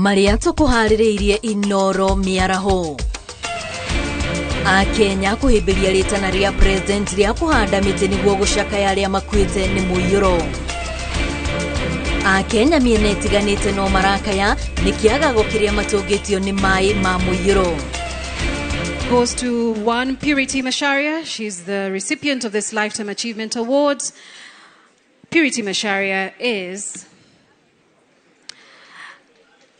Marĩa tũkũharĩrĩirie Inoro mĩaraho. Akenya kũhĩmbĩria rĩtana rĩa president rĩa kũhanda mĩtĩ nĩguo gũcakaya arĩa makuĩte nĩ mũiyũro. Akenya mĩena ĩtiganĩte no marakaya nĩ kĩagago kĩrĩa matũngĩtio nĩ maĩ ma mũiyũro. Goes to one Purity Macharia. She's the recipient of this Lifetime Achievement Award. Purity Macharia is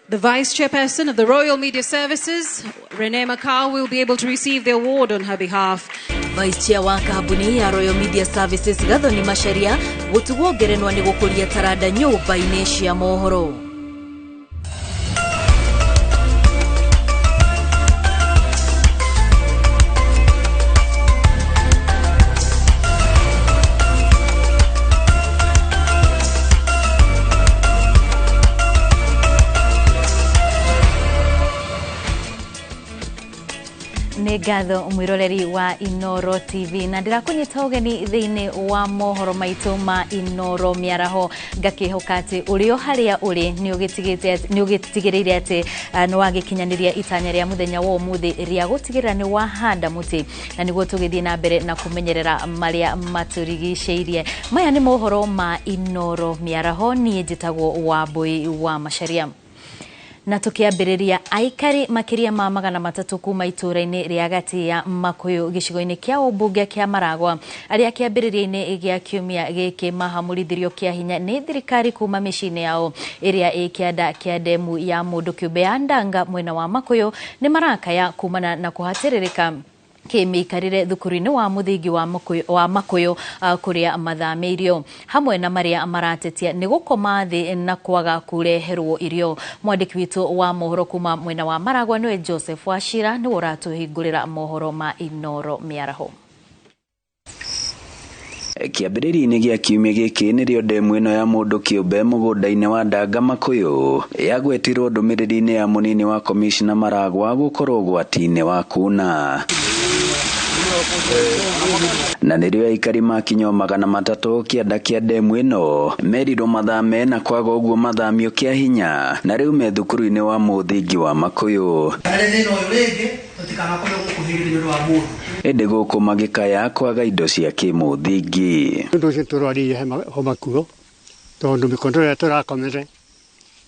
the Vice Chairperson of the Royal Media Services. Renee Macau will be able to receive the award on her behalf. Vice Chair wa kambuni ya Royal Media Services Gathoni Macharia gũtugwo ngerenwa nĩ gũkũria taranda nyũmba-inĩ cia mohoro. Nĩ ngatho mwĩroreri wa Inoro TV na ndĩrakũnyita ũgeni thĩinĩ wa mohoro maitũ ma Inoro mĩaraho, ngakĩhoka atĩ ũrĩ o harĩa ũrĩ nĩ ũgĩtigĩrĩire atĩ nĩ wagĩkinyanĩria itanya rĩa mũthenya wa ũmũthĩ rĩa gũtigĩrĩra nĩ wahanda mũtĩ, na nĩguo tũgĩthiĩ na mbere na kũmenyerera marĩa matũrigicĩirie. Maya nĩ mohoro ma Inoro mĩaraho, niĩ njĩtagwo Wambui wa Macharia. Na tukiambĩrĩria, aikari makĩria ma 300 kuma itũũra-inĩ rĩa Gatĩa Makuyu gĩcigo-inĩ kĩa ũmbunge kĩa Maragwa arĩa kĩambĩrĩria-inĩ gĩa kiumia gĩkĩ mahamũrithirio kĩa hinya nĩ thirikari kuma mĩciĩ-inĩ yao ĩrĩa ĩ kĩanda kĩa ndemu ya mũndũ kĩũmbe ya Ndanga mwena wa Makuyu nĩ marakaya kumana na kũhatĩrĩrĩka kĩmĩikarĩre thukuru-inĩ wa mũthingi wa Makuyu kũrĩa mathamĩirio, hamwe na marĩa maratetia nĩ gũkoma thĩ na kwaga kũreherwo irio. Mwandĩki witũ wa mohoro kuma mwena wa Maragwa nĩwe Joseph Wachira nĩwe ũratũhingũrĩra mohoro ma Inoro mĩaraho. Kĩambĩrĩria-inĩ gĩa kiumia gĩkĩ nĩrĩo ndemu ĩno ya mũndũ kĩũmbe mũgũnda-inĩ wa Ndanga Makuyu yagwetirwo ndũmĩrĩri-inĩ ya mũnini wa komishna Maragwa gũkorwo ũgwati-inĩ wa kuna. Na nĩrĩo aikari makinya 300 kĩanda kĩa ndemu ĩno merirwo mathame na kwaga ũguo mathamio kĩa hinya, na rĩu me thukuru-inĩ wa mũthingi wa Makuyu. Ĩndĩ gũkũ magĩkaya kwaga indo cia kĩmũthingi. Ũndũ ũcio tũrwarire homa kuo tondũ mĩkondo ĩrĩa tũrakomere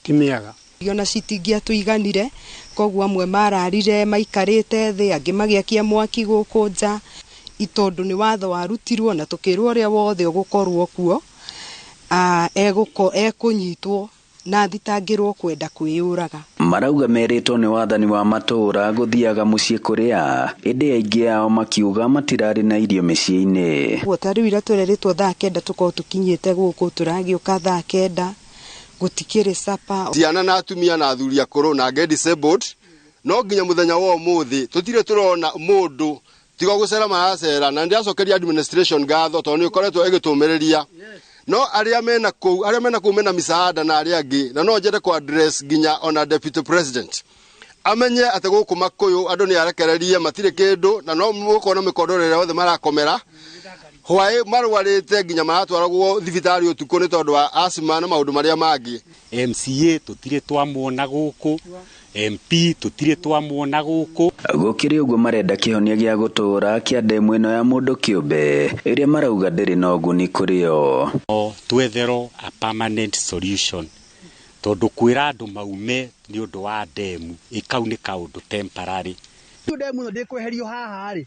ti mĩega. Ona citingĩatũiganire, koguo amwe mararire maikarĩte thĩ, angĩ magĩakia mwaki gũkũ nja, tondũ nĩ watho warutirwo na tũkĩrwo ũrĩa wothe ũgũkorwo kuo, ekũnyitwo na thitangĩrwo kwenda kwĩyũraga. Marauga merĩtwo nĩ wathani wa matũũra gũthiaga mũciĩ kũrĩa, ĩndĩ aingĩ ao makiuga matirarĩ na irio mĩciĩ-inĩ. Ũguo ta rĩu ira tũrerĩtwo thaa 9 tũkorwo tũkinyĩte gũkũ, tũragĩũka thaa 9, gũtikĩrĩ capa. Ciana na atumia na athuri akũrũ na angĩ disabled, no nginya mũthenya wa ũmũthĩ tũtirĩ tũrona mũndũ tiga gũcera maracera, na ndĩracokeria administration ngatho tondũ nĩ ĩkoretwo ĩgĩtũmĩrĩria. No arĩa mena kũu, arĩa mena kũu mena misaada na arĩa angĩ, na no njende kũ address nginya ona deputy president amenye atĩ gũkũ Makuyu andũ nĩ arekererie matirĩ kĩndũ, na no mũkona mĩkondo ĩrĩa othe marakomera hwaĩ marwarĩte nginya maratwaragwo thibitarĩ ũtukũ nĩ tondũ wa asthma na maũndũ marĩa mangĩ. MCA tũtirĩ twamuona gũkũ, MP tũtirĩ twamuona gũkũ. Gũkĩrĩ ũguo marenda kĩhonia gĩa gũtũũra kĩa ndemu ĩno ya mũndũ kĩũmbe ĩrĩa marauga ndĩrĩ na ũguni kũrĩ o. No twetherwo a permanent solution tondũ kwĩra andũ maume nĩ ũndũ wa ndemu ĩkau nĩ kaũndũ temporary. Ndemu ĩno ndĩkweherio haha rĩ,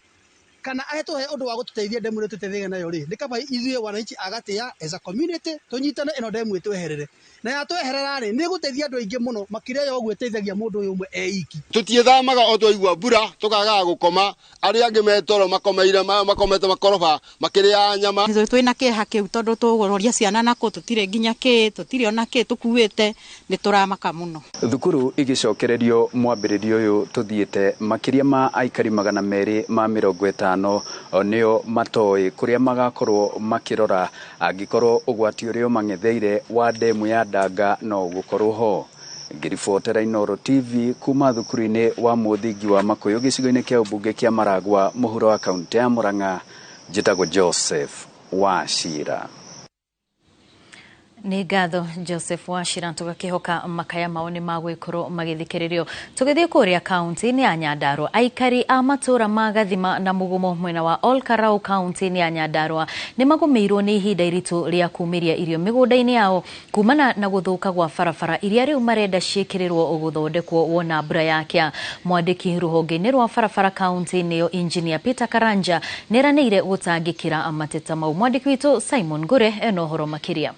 kana atũhe ũndũ wa gũtũteithia ndemu ĩno tũteithĩke nayo rĩ, nĩ kaba ithuĩ wananchi a Gatĩa as a community tũnyitane ĩno ndemu ĩtweherere. Na yatweherera rĩ, nĩ ĩgũteithia andũ aingĩ mũno makĩria ya ũguo ĩteithagia mũndũ ũyũ ũmwe e iki. Tũtiĩthamaga o twaigua mbura tũkagaga gũkoma, arĩa angĩ me toro makomeire, makomete makoroba makĩrĩaga nyama. Ithuĩ twĩna kĩeha kĩu tondũ tũgũroria ciana nako tũtirĩ nginya kĩ, tũtirĩ ona kĩ tũkuĩte, nĩ tũramaka mũno. Thukuru igĩcokererio mwambĩrĩrio ũyũ tũthiĩte makĩria ma aikari 250 nĩo matoĩ kũrĩa magakorwo makĩrora angĩkorwo ũgwati ũrĩa ũmang'etheire wa ndemu ya Ndanga no ũgũkorwo ho. Ngĩribotera Inoro TV kuma thukuru-inĩ wa mũthingi wa Makuyu gĩcigo-inĩ kĩa ũmbunge kĩa Maragwa mũhuro wa kaunti ya Murang'a, njĩtagwo Joseph Wachira. Nĩ ngatho Joseph Wachira, tũgakĩhoka makaya mao nĩ magwĩkorwo magĩthikĩrĩrio. Tũgĩthiĩ kũrĩa kaunti-inĩ ya Nyandarua, aikari a matũra ma Gathima na Mũgumo mwena wa Ol Kalou kaunti-inĩ ya Nyandarua nĩ magũmĩirwo nĩ ihinda iritũ rĩa kumĩria irio mĩgũnda-inĩ yao kumana na gũthũka gwa barabara iria rĩu marenda ciĩkĩrĩrwo gũthondekwo wona mbura yakĩa. Mwandĩki rũhonge-inĩ rwa barabara kaunti-inĩ ĩyo Engineer Peter Karanja nĩeranĩire gũtangĩkĩra mateta mau. Mwandĩki witũ Simon Ngure ena ũhoro makĩria.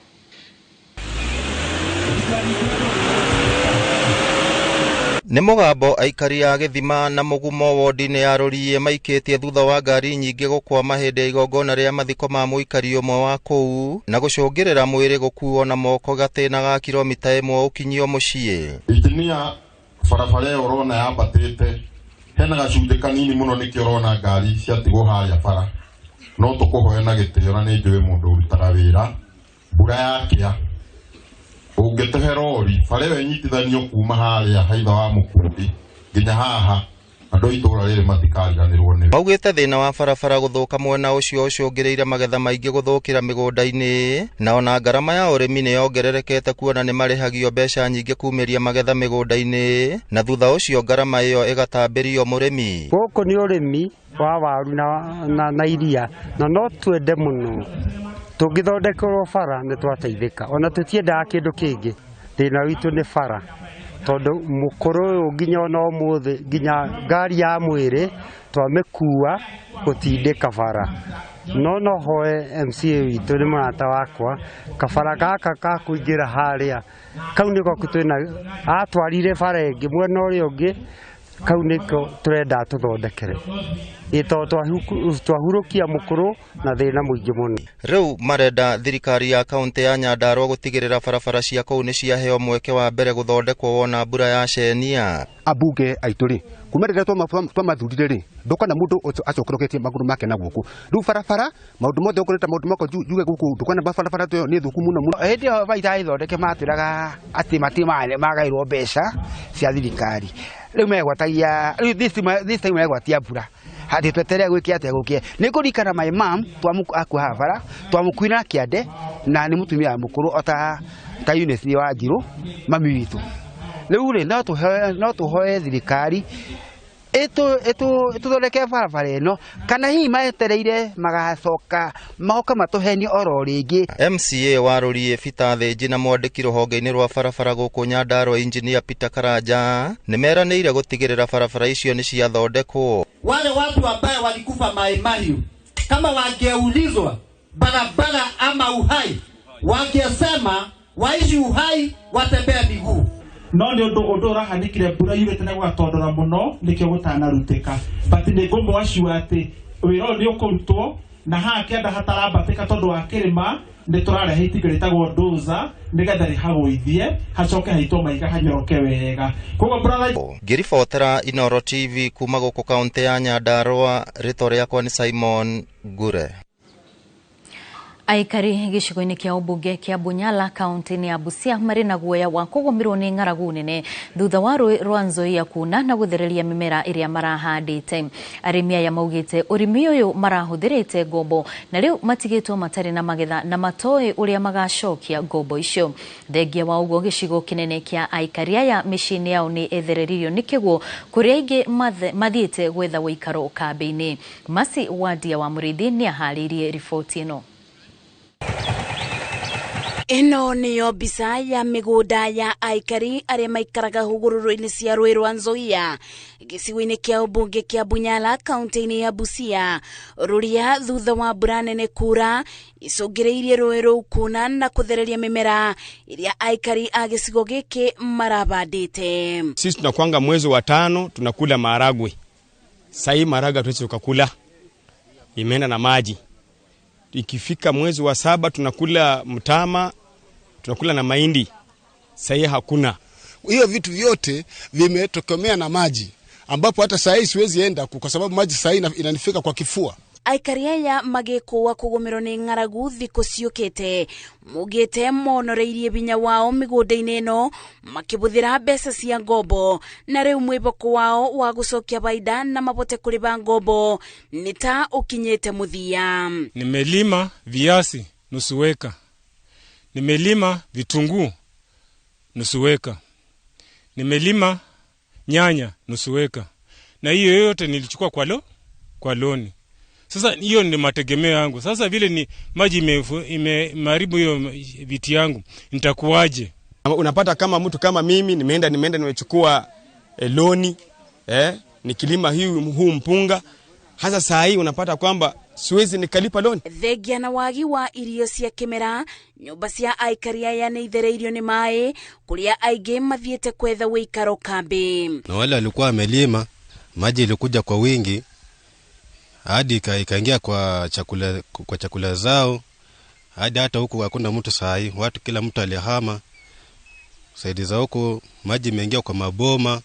Nĩ mũgambo aikari a Gĩthima na Mũgumo wodi-inĩ ya Rũriĩ maikĩtie thutha wa ngari nyingĩ gũkwama hĩndĩ ya igongona rĩa mathiko ma mũikari ũmwe wa kũu na gũcũngĩrĩra mwĩrĩ gũkuo na moko gatĩna ga kilomita 1 ũkinyio mũciĩ. Injinia, barabara ĩyo ũrona yambatĩte hena gacunjĩ kanini mũno nĩkĩo ũrona ngari ciatigwo harĩa bara, no tũkũhoe na gĩtĩo na nĩ njũĩ mũndũ ũrutaga wĩra mbura yakĩa ũngĩtũhe rori bara ĩyo ĩnyitithanio kuma harĩa haitha wa mũkundi nginya haha andũ a itũũra rĩrĩ matikariganĩrwo nĩwe. Maugĩte thĩna wa barabara gũthũka mwena ũcio ũcũngĩrĩire magetha maingĩ gũthũkĩra mĩgũnda-inĩ, na ona ngarama ya ũrĩmi nĩ yongererekete kuona nĩ marĩhagio mbeca nyingĩ kumĩria magetha mĩgũnda-inĩ, na thutha ũcio ngarama ĩyo ĩgatambĩrio mũrĩmi. Gũkũ nĩ ũrĩmi wa waru na iria, na no twende mũno tũngĩthondekerwo bara nĩ twateithĩka, ona tũtiendaga kĩndũ kĩngĩ. Thĩna witũ nĩ bara, tondũ mũkũrũ ũyũ nginya ona ũmũthĩ nginya ngari ya mwĩrĩ twamĩkua gũtindĩka bara. No no hoe MCA witũ nĩ mũrata wakwa, kabara gaka ka kũingĩra harĩa kau nĩko twĩna atwarire bara ĩngĩ mwena ũrĩa ũngĩ, kau nĩko tũrenda tũthondekere ĩto twahurũkia mũkũrũ na thĩna mũingĩ mũno. Rĩu marenda thirikari ya kaunti ya Nyandarua gũtigĩrĩra barabara cia kũu nĩ ciaheo mweke wa mbere gũthondekwo wona mbura yacenia. Ambunge aitũ rĩ, kuma rĩrĩa twamathurire rĩ, ndũkona mũndũ acokeroketie magũrũ make na gũkũ. Rĩu barabara maũndũ mothe ũkorete maũndũ mako njuge gũkũ ndũkona barabara ĩyo nĩ thũku mũno mũno. Hĩndĩ ĩyo baita ithondeke matwĩraga atĩ matirĩ magairwo mbeca cia thirikari. Rĩu megwatagia rĩu this time megwatia mbura hati twetere gwĩke atĩa gũkĩe nĩ kũririkana my mom akuaha bara twamũkuire na kĩande na nĩ mũtumia mũkũrũ o ta Eunice wa Njirũ mami witũ. Rĩu rĩ no tũhoe thirikari ĩtũthondeke barabara ĩno, kana hihi maetereire magacoka magoka matũhenie oro rĩngĩ. MCA wa Rũriĩ Peter Thĩnji na mwandĩki rũhonge-inĩ rwa barabara gũkũ Nyandarua Engineer Peter Karanja nĩ meranĩire gũtigĩrĩra barabara icio nĩ ciathondekwo. Wale watu ambaye walikufa Mai Mahiu, kama wangeulizwa barabara ama uhai, wangesema waishi uhai, watembea miguu. No nĩ ũndũ ũrahanĩkire mbura yurĩte na gũgatondora mũno nĩkĩo gũtanarutĩka, but nĩ ngũmwaciwa atĩ wĩra ũyũ nĩ ũkũrutwo na haha kĩanda hatarambatĩka tondũ wa kĩrĩma nĩ tũrarehe itinga rĩtagwo dozer nĩgetha rĩhagũithie hacoke haitwo mahiga hanyoroke wega. Koguo brother, ngĩribotera Inooro TV kuma gũkũ kaunti ya Nyandarua, rĩtwa rĩakwa nĩ Simon Ngure. Aikari gĩcigo-inĩ kĩa ũmbunge kĩa Bunyala kaunti-inĩ ya Busia marĩ na guoya wa kũgũmĩrwo nĩ ng'aragu nene thutha wa rũĩ rwa Nzoia kuna na gũthereria mĩmera ĩrĩa marahandĩte. Arĩmi aya maugĩte ũrĩmi ũyũ marahũthĩrĩte ngombo na rĩu matigĩtwo matarĩ na magetha na matoĩ ũrĩa magacokia ngombo icio. Thengia wa ũguo gĩcigo kĩnene kĩa aikari aya mĩciĩ-inĩ yao nĩ ĩthereririo nĩ kĩguũ kũrĩa aingĩ mathiĩte gwetha ũikaro kambĩ-inĩ. Masi Wadia wa Mũrĩithi nĩaharĩirie riboti ĩno. Ĩno nĩyo mbica ya mĩgũnda ya aikari arĩa maikaraga hũgũrũrũ-inĩ cia rũĩ rwa Nzoia gĩcigo-inĩ kĩa ũmbunge kĩa Bunyala kaunti-inĩ ya Busia, rũrĩa thutha wa mbura nene kura icũngĩrĩirie rũĩ rũu kuna na kũthereria mĩmera ĩrĩa aikari a gĩcigo gĩkĩ marabandĩte. Sisi tunakwanga mwezi wa 5 tunakula maharagwe. Sasa maharagwe hatuwezi tukakula, imeenda na maji. Ikifika mwezi wa 7 tunakula mtama, tunakula na mahindi. Sasa hakuna. Hiyo vitu vyote vimetokomea na maji, ambapo hata saa hii siwezi enda kwa sababu maji saa hii inanifika kwa kifua. Aikari aya magĩkũa kũgũmĩrwo nĩ ng'aragu thikũ ciũkĩte mugĩte monoreirie binya wao mĩgũnda-inĩ ĩno makĩbũthĩra mbeca cia ngombo, na rĩu mwĩboko wao wa gũcokia baida na mabote kũrĩba ngombo nĩ ta ũkinyĩte mũthia. Nimelima viazi nusu eka, Nimelima vitunguu nusu eka, nimelima nyanya nusu eka, na hiyo yote nilichukua kwa loni. Sasa hiyo ni mategemeo yangu. Sasa vile ni maji imeharibu hiyo viti yangu, nitakuwaje? Unapata kama mtu kama mimi nimeenda nimechukua loni, nikilima huu mpunga. Hasa saa hii unapata kwamba siwezi nikalipa loni. Thengia na wagi wa irio cia kimera, nyumba cia aikari aya nĩ ithereirio nĩ maĩ kuria aingĩ mathiĩte kwetha wĩikaro kambi. Na wale walikuwa wamelima, maji ilikuja kwa wingi hadi ikaingia kwa chakula zao, hadi hata huku hakuna mtu saa hii, watu kila mtu alihama. Saidi za huku maji imeingia kwa maboma,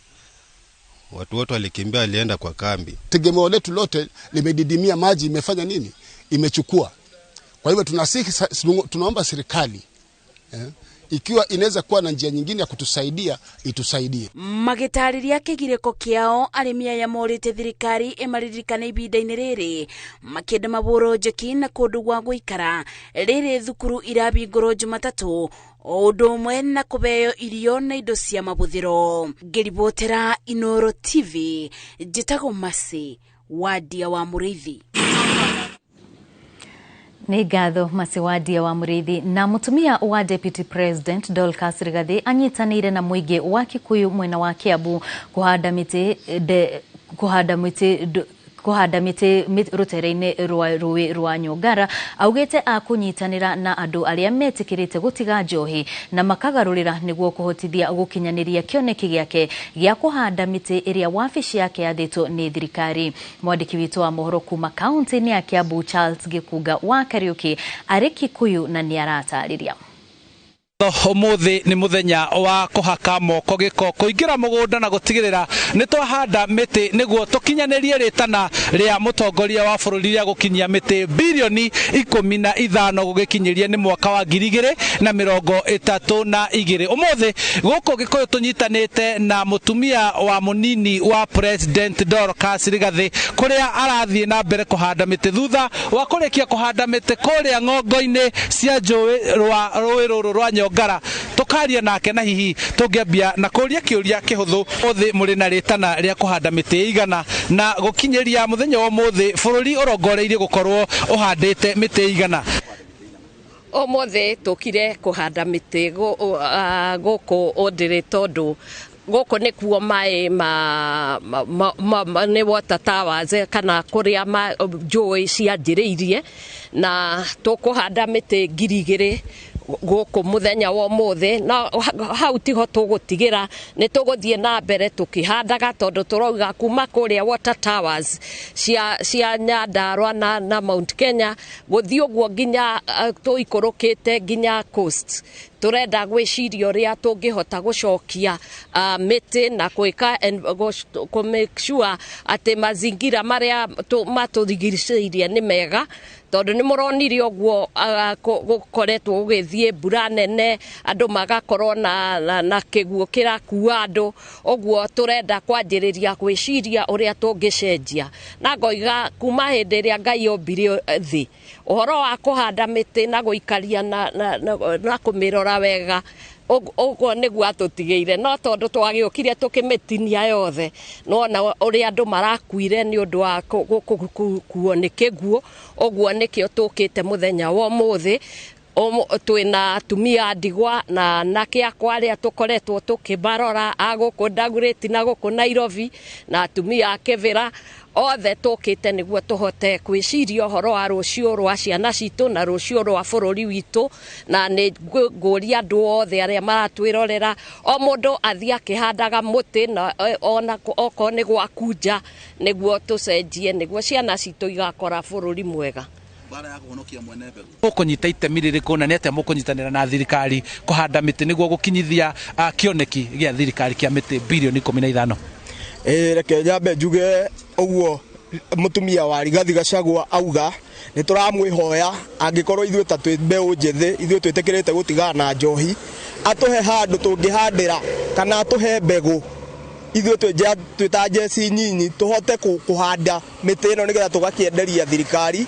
watu wote walikimbia, walienda kwa kambi. Tegemeo letu lote limedidimia, maji imefanya nini? Imechukua. Kwa hivyo tunaomba serikali ikiwa inaweza kuwa na njia nyingine ya kutusaidia, itusaidie. Magĩtarĩria kĩgirĩko kĩao, arĩmi aya morĩte thirikari ĩmaririkane ihinda-inĩ rĩrĩ makĩenda mabũrwo njeki na kũndũ gwa gũikara rĩrĩ thukuru irabingũrwo Jumatatũ o ũndũ ũmwe na kũheo irio na indo cia mabuthĩro. Ngĩribotera Inooro TV, njĩtagwo Mercy Wadia wa Mũrĩithi. Nĩ ngatho Mercy Wadia wa Mũrĩithi. Na mũtumia wa Deputy President Dorcas Rigathi anyitanĩire na mũingĩ wa Kikuyu mwena wa Kiambu kũhanda mĩtĩ rũtere-inĩ rwa rũĩ rwa Nyongara. Augĩte akũnyitanĩra na andũ arĩa metĩkĩrĩte gũtiga njohi na makagarũrĩra nĩguo kũhotithia gũkinyanĩria kĩoneki gĩake gĩa kũhanda mĩtĩ ĩrĩa wabici yake yathĩtwo nĩ thirikari. Mwandĩki witũ wa mohoro kuma kaunti-inĩ ya Kiambu Charles Gĩkunga wa Kariũki arĩ Kikuyu na nĩaratarĩria. Umuthi ni muthenya wa kuhaka moko giko kuingira mugunda na gutigirira ni twahanda miti niguo tukinyanirie ritana ria mutongoria wa bururi ria gukinyia miti bilioni 15 gugikinyiria ni mwaka wa 2032. Umuthi guku Gikuyu tunyitanite na mutumia wa munini wa President Dorcas Rigathi kuria arathie na mbere kuhanda miti thutha wa kurikia kuhanda miti kuria ng'ongo-ini cia njui rwa rui ruru rwa Nyongara. Tukaria nake na hihi tungiambia na kuria kiuria kihuthu uthi muri na ritana ria kuhanda miti igana na gukinyiria muthenya wa umuthi bururi urongoreirie gukorwo uhandite miti igana. Umuthi tukire kuhanda miti guku Ũndĩrĩ tondu guku nikuo mai ma ni water towers kana kuria njũĩ cianjĩrĩirie na tukuhanda mĩtĩ 2000 guku muthenya wa umuthi na hau tiho tugutigira ni tuguthie na mbere tukihandaga tondu turauga kuma kuria water towers cia Nyandarua na Mount Kenya guthie uguo nginya tuikurukite nginya coast. Turenda gwiciria uria tungihota gucokia miti na gwika ku make sure ati mazingira maria maturigicĩirie ni mega tondu ni muronire uguo gukoretwo gugithie mbura nene andu magakorwo na kiguo kirakua andu uguo turenda kwanjiriria gwiciria uria tungicenjia na ngoiga kuma hindi iria Ngai ombire thi uhoro wa kuhanda miti na guikaria na kumirora wega uguo niguo atutigeire no tondu twagiukire tukimitinia yothe nona uria andu marakuire ni undu wa kuo ni kiguo uguo nikio tukite muthenya wa umuthi twina atumia ndigwa na anake akwa aria tukoretwo tukimarora a guku Dagoretti na guku Nairobi na atumia a Kibera othe tukite niguo tuhote kwiciria uhoro wa rucio rwa ciana citu na rucio rwa bururi witu na ni nguria andu othe aria maratwirorera o mundu athie akihandaga muti na ona okorwo ni gwaku nja niguo tucenjie niguo ciana citu igakora bururi mwega. Mukunyita itemi ririku na ni atia mukunyitanira na thirikari kuhanda miti niguo gukinyithia kioneki gia thirikari kia miti bilioni 15? Reke nyambe njuge uguo mutumia wa Rigathi Gachagua auga ni turamwihoya angikorwo ithuĩ ta twĩ mbeũ njĩthĩ ithuĩ twĩtĩkĩrĩte gũtigana na njohi atũhe handũ tũngĩhandĩra kana atũhe mbegũ ithuĩ twĩ ta njeci nyinyi tũhote kũhanda mĩtĩ ĩno nĩgetha tũgakĩenderia thirikari.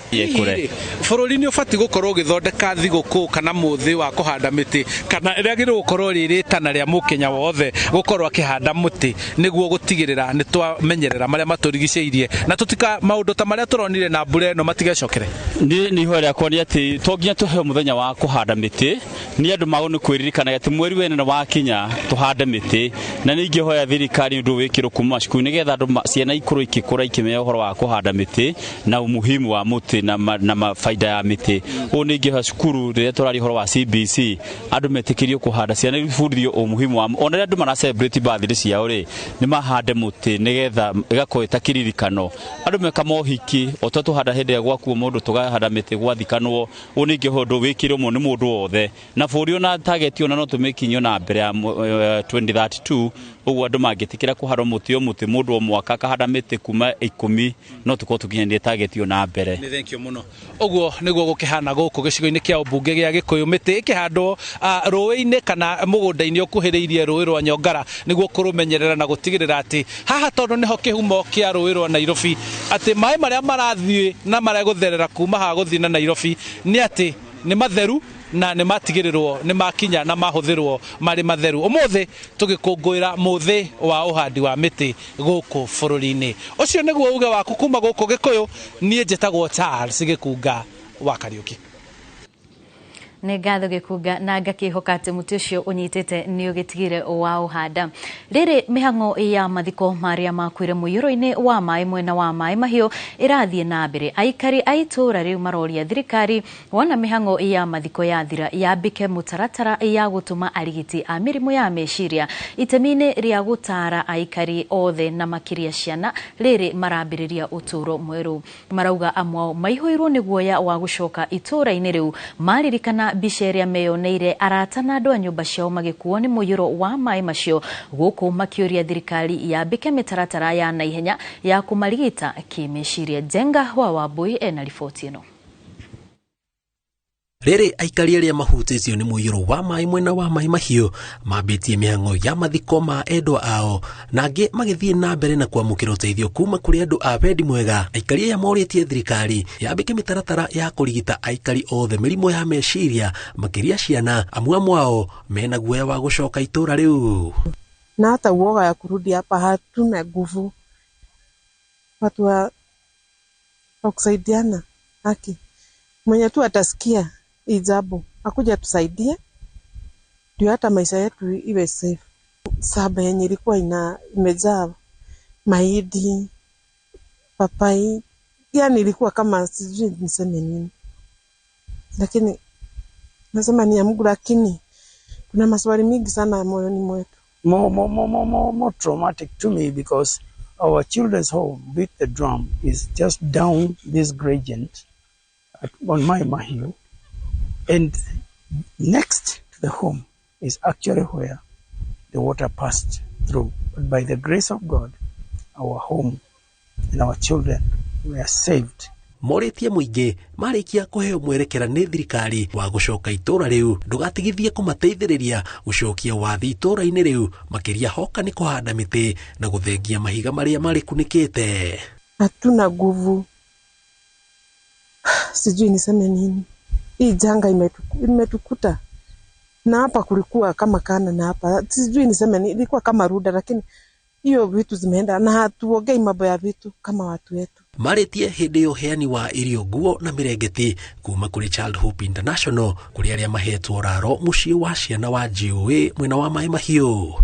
Bũrũri nĩ ũbatiĩ gũkorwo ũgĩthondeka thigũkũ kana mũthĩ wa kũhanda mĩtĩ, kana rĩagĩrĩirwo gũkorwo rĩ rĩtana rĩa mũkenya wothe gũkorwo akĩhanda mũtĩ nĩguo gũtigĩrĩra nĩ twamenyerera marĩa matũrigicĩirie na tũtika maũndũ ta marĩa tũronire na mbura ĩno matigecokere? Nĩ ihoya rĩakwa nĩ atĩ to nginya tũheo mũthenya wa kũhanda mĩtĩ, nĩ andũ magwo nĩ kwĩririkana atĩ mweri wene wakinya tũhande mĩtĩ. Na nĩ ingĩhoya thirikari ũndũ wĩkĩrwo kuma cukuru nĩgetha andũ ciana ikorwo ikĩkũra ikĩmenya ũhoro wa kũhanda mĩtĩ na umuhimu wa mũtĩ na mabaida ya mĩtĩ. Ũũ nĩ ingĩhoya cukuru rĩrĩa tũraria ũhoro wa CBC andũ metĩkĩrio kũhanda, ciana ibundithio umuhimu wa, ona rĩrĩa andũ mara celebrate birthday ciao rĩ, nĩ mahande mũtĩ nĩgetha ĩgakorwo ĩta kĩririkano. Andũ meka mohiki o ta tũhanda hĩndĩ ĩrĩa gwakuo mũndũ tũkahanda mĩtĩ gwathikanwo. Ũũ nĩ ingĩhoya ũndũ wĩkĩrwo mũno nĩ mũndũ wothe, na bũrũri ona target ona no tũmĩkinyie na mbere ya 2032. Ũguo andũ mangĩtĩkĩra kũhanda mũtĩ o mũtĩ mũndũ o mwaka akahanda mĩtĩ kuma 10, no tũkorwo tũkinyanĩrie target ĩyo na mbere. Nĩ thank you mũno. Ũguo nĩguo gũkĩhana gũkũ gĩcigo-inĩ kĩa ũmbunge gĩa Gĩkũyũ, mĩtĩ ĩkĩhandwo rũĩ-inĩ kana mũgũnda-inĩ ũkuhĩrĩirie rũĩ rwa Nyongara nĩguo kũrũmenyerera na gũtigĩrĩra atĩ haha tondũ nĩho kĩhumo kĩa rũĩ rwa Nairobi, atĩ maĩ marĩa marathiĩ na marĩa gũtherera kuma haha gũthiĩ na Nairobi nĩ atĩ nĩ matheru na nĩ matigĩrĩrwo nĩ makinya na mahũthĩrwo marĩ matheru. Ũmũthĩ tũgĩkũngũĩra mũthĩ wa ũhandi wa mĩtĩ gũkũ bũrũri-inĩ. Ũcio nĩguo uge waku kuma gũkũ Gĩkũyũ. Niĩ njĩtagwo Charles Gĩkunga wa Kariũki. Nĩ ngatho Gĩkunga, na ngakĩhoka atĩ mũtĩ ũcio ũnyitĩte nĩ ũgĩtigire wa ũhanda. Rĩrĩ mĩhang'o ya mathiko marĩa makuire mũiyũro-inĩ wa maĩ mwena wa Maĩ Mahiũ ĩrathiĩ na mbere, aikari a itũũra rĩu maroria thirikari wona mĩhang'o ya mathiko yathira yambĩke mũtaratara ya gũtũma arigiti a mĩrimũ ya meciria itemi-inĩ rĩa gũtara aikari othe na makĩria ciana rĩrĩ marambĩrĩria ũtũũro mwerũ. Marauga amwe ao maihũirwo nĩ guoya wa gũcoka itũũra-inĩ rĩu maririkana mbica ĩrĩa meyoneire arata na andũ a nyũmba ciao magĩkuo nĩ mũiyũro wa maĩ macio, gũkũ makĩũria thirikari yambĩke mĩtaratara ya naihenya ya kũmarigita kĩmeciria. Njenga wa Wambui ena riboti ĩno. Rĩrĩ aikari arĩa mahutĩtio nĩ mũiyũro wa maĩ mwena wa Maĩ Mahiũ mambĩtie mĩhang'o ya mathiko ma endwa ao, na angĩ magĩthiĩ na mbere na kwamũkĩra ũteithio kuma kũrĩ andũ a wendi mwega. Aikari aya morĩtie thirikari yambĩke mĩtaratara ya kũrigita aikari othe mĩrimũ ya meciria, makĩria ciana. Amwe ao mena guoya wa gũcoka itũũra rĩu. Na hata uoga ya kurudi hapa, hatuna nguvu, watu wa kusaidiana. Haki mwenye tu atasikia hii jambo akuja tusaidie, ndio hata maisha yetu iwe safe. Saba yenye ilikuwa ina imejaa mahindi, papai, yani ilikuwa kama sijui niseme nini, lakini nasema ni ya Mungu, lakini kuna maswali mingi sana moyoni mwetu. More, more, more, more, more, more traumatic to me because our children's home, Beat the Drum, is just down this gradient on Mai Mahiu. And next to the home is actually where the water passed through. But by the grace of God, our home and our children were saved. Morĩtie mũingĩ marĩkia kũheo mwerekera nĩ thirikari wa gũcoka itũũra rĩu ndũgatigithie kũmateithĩrĩria gũcokia wathi itũũra-inĩ rĩu, makĩria hoka nĩ kũhanda mĩtĩ na gũthengia mahiga marĩa marĩkunĩkĩte. Hatuna nguvu, sijui niseme nini. Hii janga imetukuta na hapa kulikuwa kama kana na hapa sijui niseme nini, ilikuwa kama ruda, lakini hiyo vitu zimeenda na hatuongei mambo ya vitu kama watu wetu. Marĩtie hĩndĩ ya ũheani wa irio, nguo na mĩrengeti kuma kũrĩ Child Hope International kũrĩ arĩa mahetwo raro mũciĩ wa ciana wa GOA mwena wa Maĩ Mahiũ.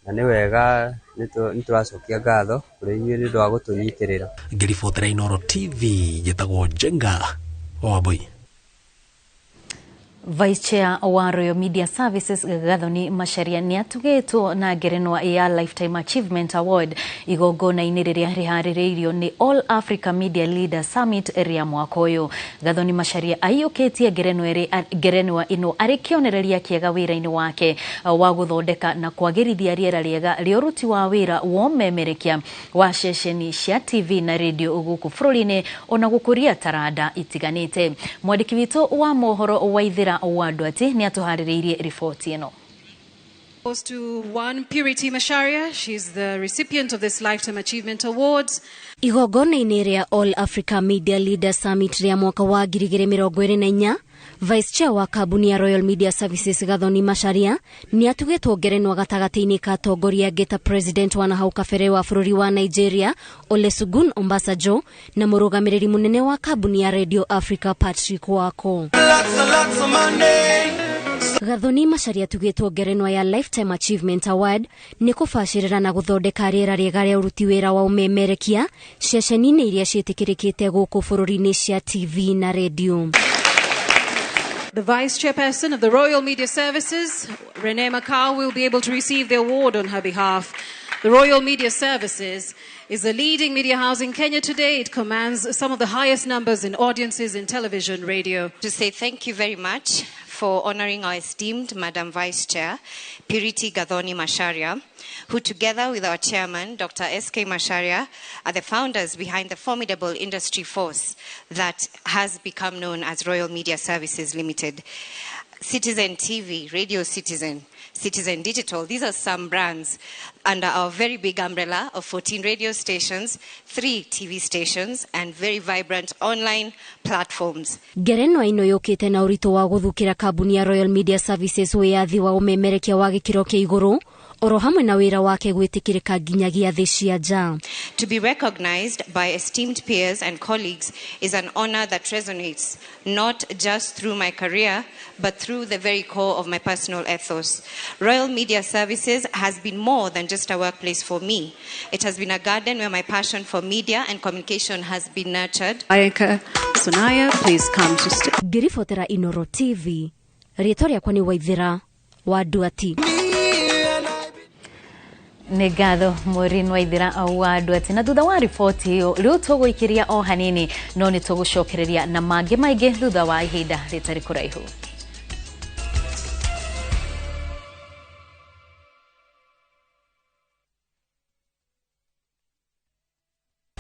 Na nĩ wega, nĩ tũracokia ngatho kũrĩ inyuĩ nĩ ũndũ wa gũtũnyitĩrĩra. Ngĩribotera Inooro TV, njĩtagwo Njenga wa Wambui. Vice Chair wa Royal Media Services Gathoni Macharia nĩ atugĩtwo na ngerenwa ya Lifetime Achievement Award igongona-inĩ rĩrĩa rĩharĩrĩirio nĩ All Africa Media Leaders Summit rĩa mwaka ũyũ. Gathoni Macharia aiyũkĩtie ngerenwa ĩno arĩ kĩonereria kĩega wĩra-inĩ wake wa gũthondeka na kwagĩrithia rĩera rĩega rĩa ũruti wa wĩra wa ũmemerekia wa ceceni cia TV na radio gũkũ bũrũri-inĩ, ona gũkũria taranda itiganĩte. Mwandĩki witũ wa mohoro Waithĩra wa Ndwati nĩ atũharĩrĩirie riboti ĩno. Goes to one Purity Macharia. She's the recipient of this Lifetime Achievement Award. Igongona-inĩ rĩa All Africa Media Leaders Summit rĩa mwaka wa 2024, Vice Chair wa kambuni ya Royal Media Services Gathoni Macharia nĩ atugĩtwo ngerenwa gatagatĩ-inĩ ka atongoria angĩ ta President wa nahau kabere wa bũrũri wa Nigeria Olusegun Obasanjo na mũrũgamĩrĩri mũnene wa kambuni ya Radio Africa Patrick Wako. Gathoni Macharia atugĩtwo ngerenwa ya Lifetime Achievement Award nĩ kũbacĩrĩra na gũthondeka rĩera rĩega rĩa ũruti wĩra wa ũmemerekia ceceni-inĩ iria ciĩtĩkĩrĩkĩte gũkũ bũrũri-inĩ cia TV na redio. The Vice Chairperson of the Royal Media Services, Renee Macau, will be able to receive the award on her behalf. The Royal Media Services is the leading media house in Kenya today. It commands some of the highest numbers in audiences in television, radio. To say thank you very much for honoring our esteemed Madam Vice Chair, Purity Gathoni Macharia, who together with our chairman, Dr. S.K. Macharia, are the founders behind the formidable industry force that has become known as Royal Media Services Limited. Citizen TV, Radio Citizen, Citizen Digital, these are some brands under our very big umbrella of 14 radio stations, 3 TV stations, and very vibrant online platforms. Ngerenwa ĩno yũkĩte na ũritũ wa gũthukĩra kambuni ya Royal Media Services wĩyathi wa ũmemerekia wa gĩkĩro kĩa igũrũ oro hamwe na wĩra wake gwĩtĩkĩrĩka nginyagia thĩ cia nja. To be recognized by esteemed peers and colleagues is an honor that resonates not just through my career, but through the very core of my personal ethos. Royal Media Services has been more than just a workplace for me. It has been a garden where my passion for media and communication has been nurtured. Ayaka Sonaya, please come to stage. Ngĩribotera Inoro TV, rĩtwa rĩakwa nĩ Waithĩra wa Nduati. Nĩ ngatho Maureen Waithĩra wa Nduati. Na thutha wa riboti ĩyo rĩu tũgũikĩria o hanini, no nĩ tũgũcokereria na mangĩ maingĩ thutha wa ihinda rĩtarĩ kũraihu.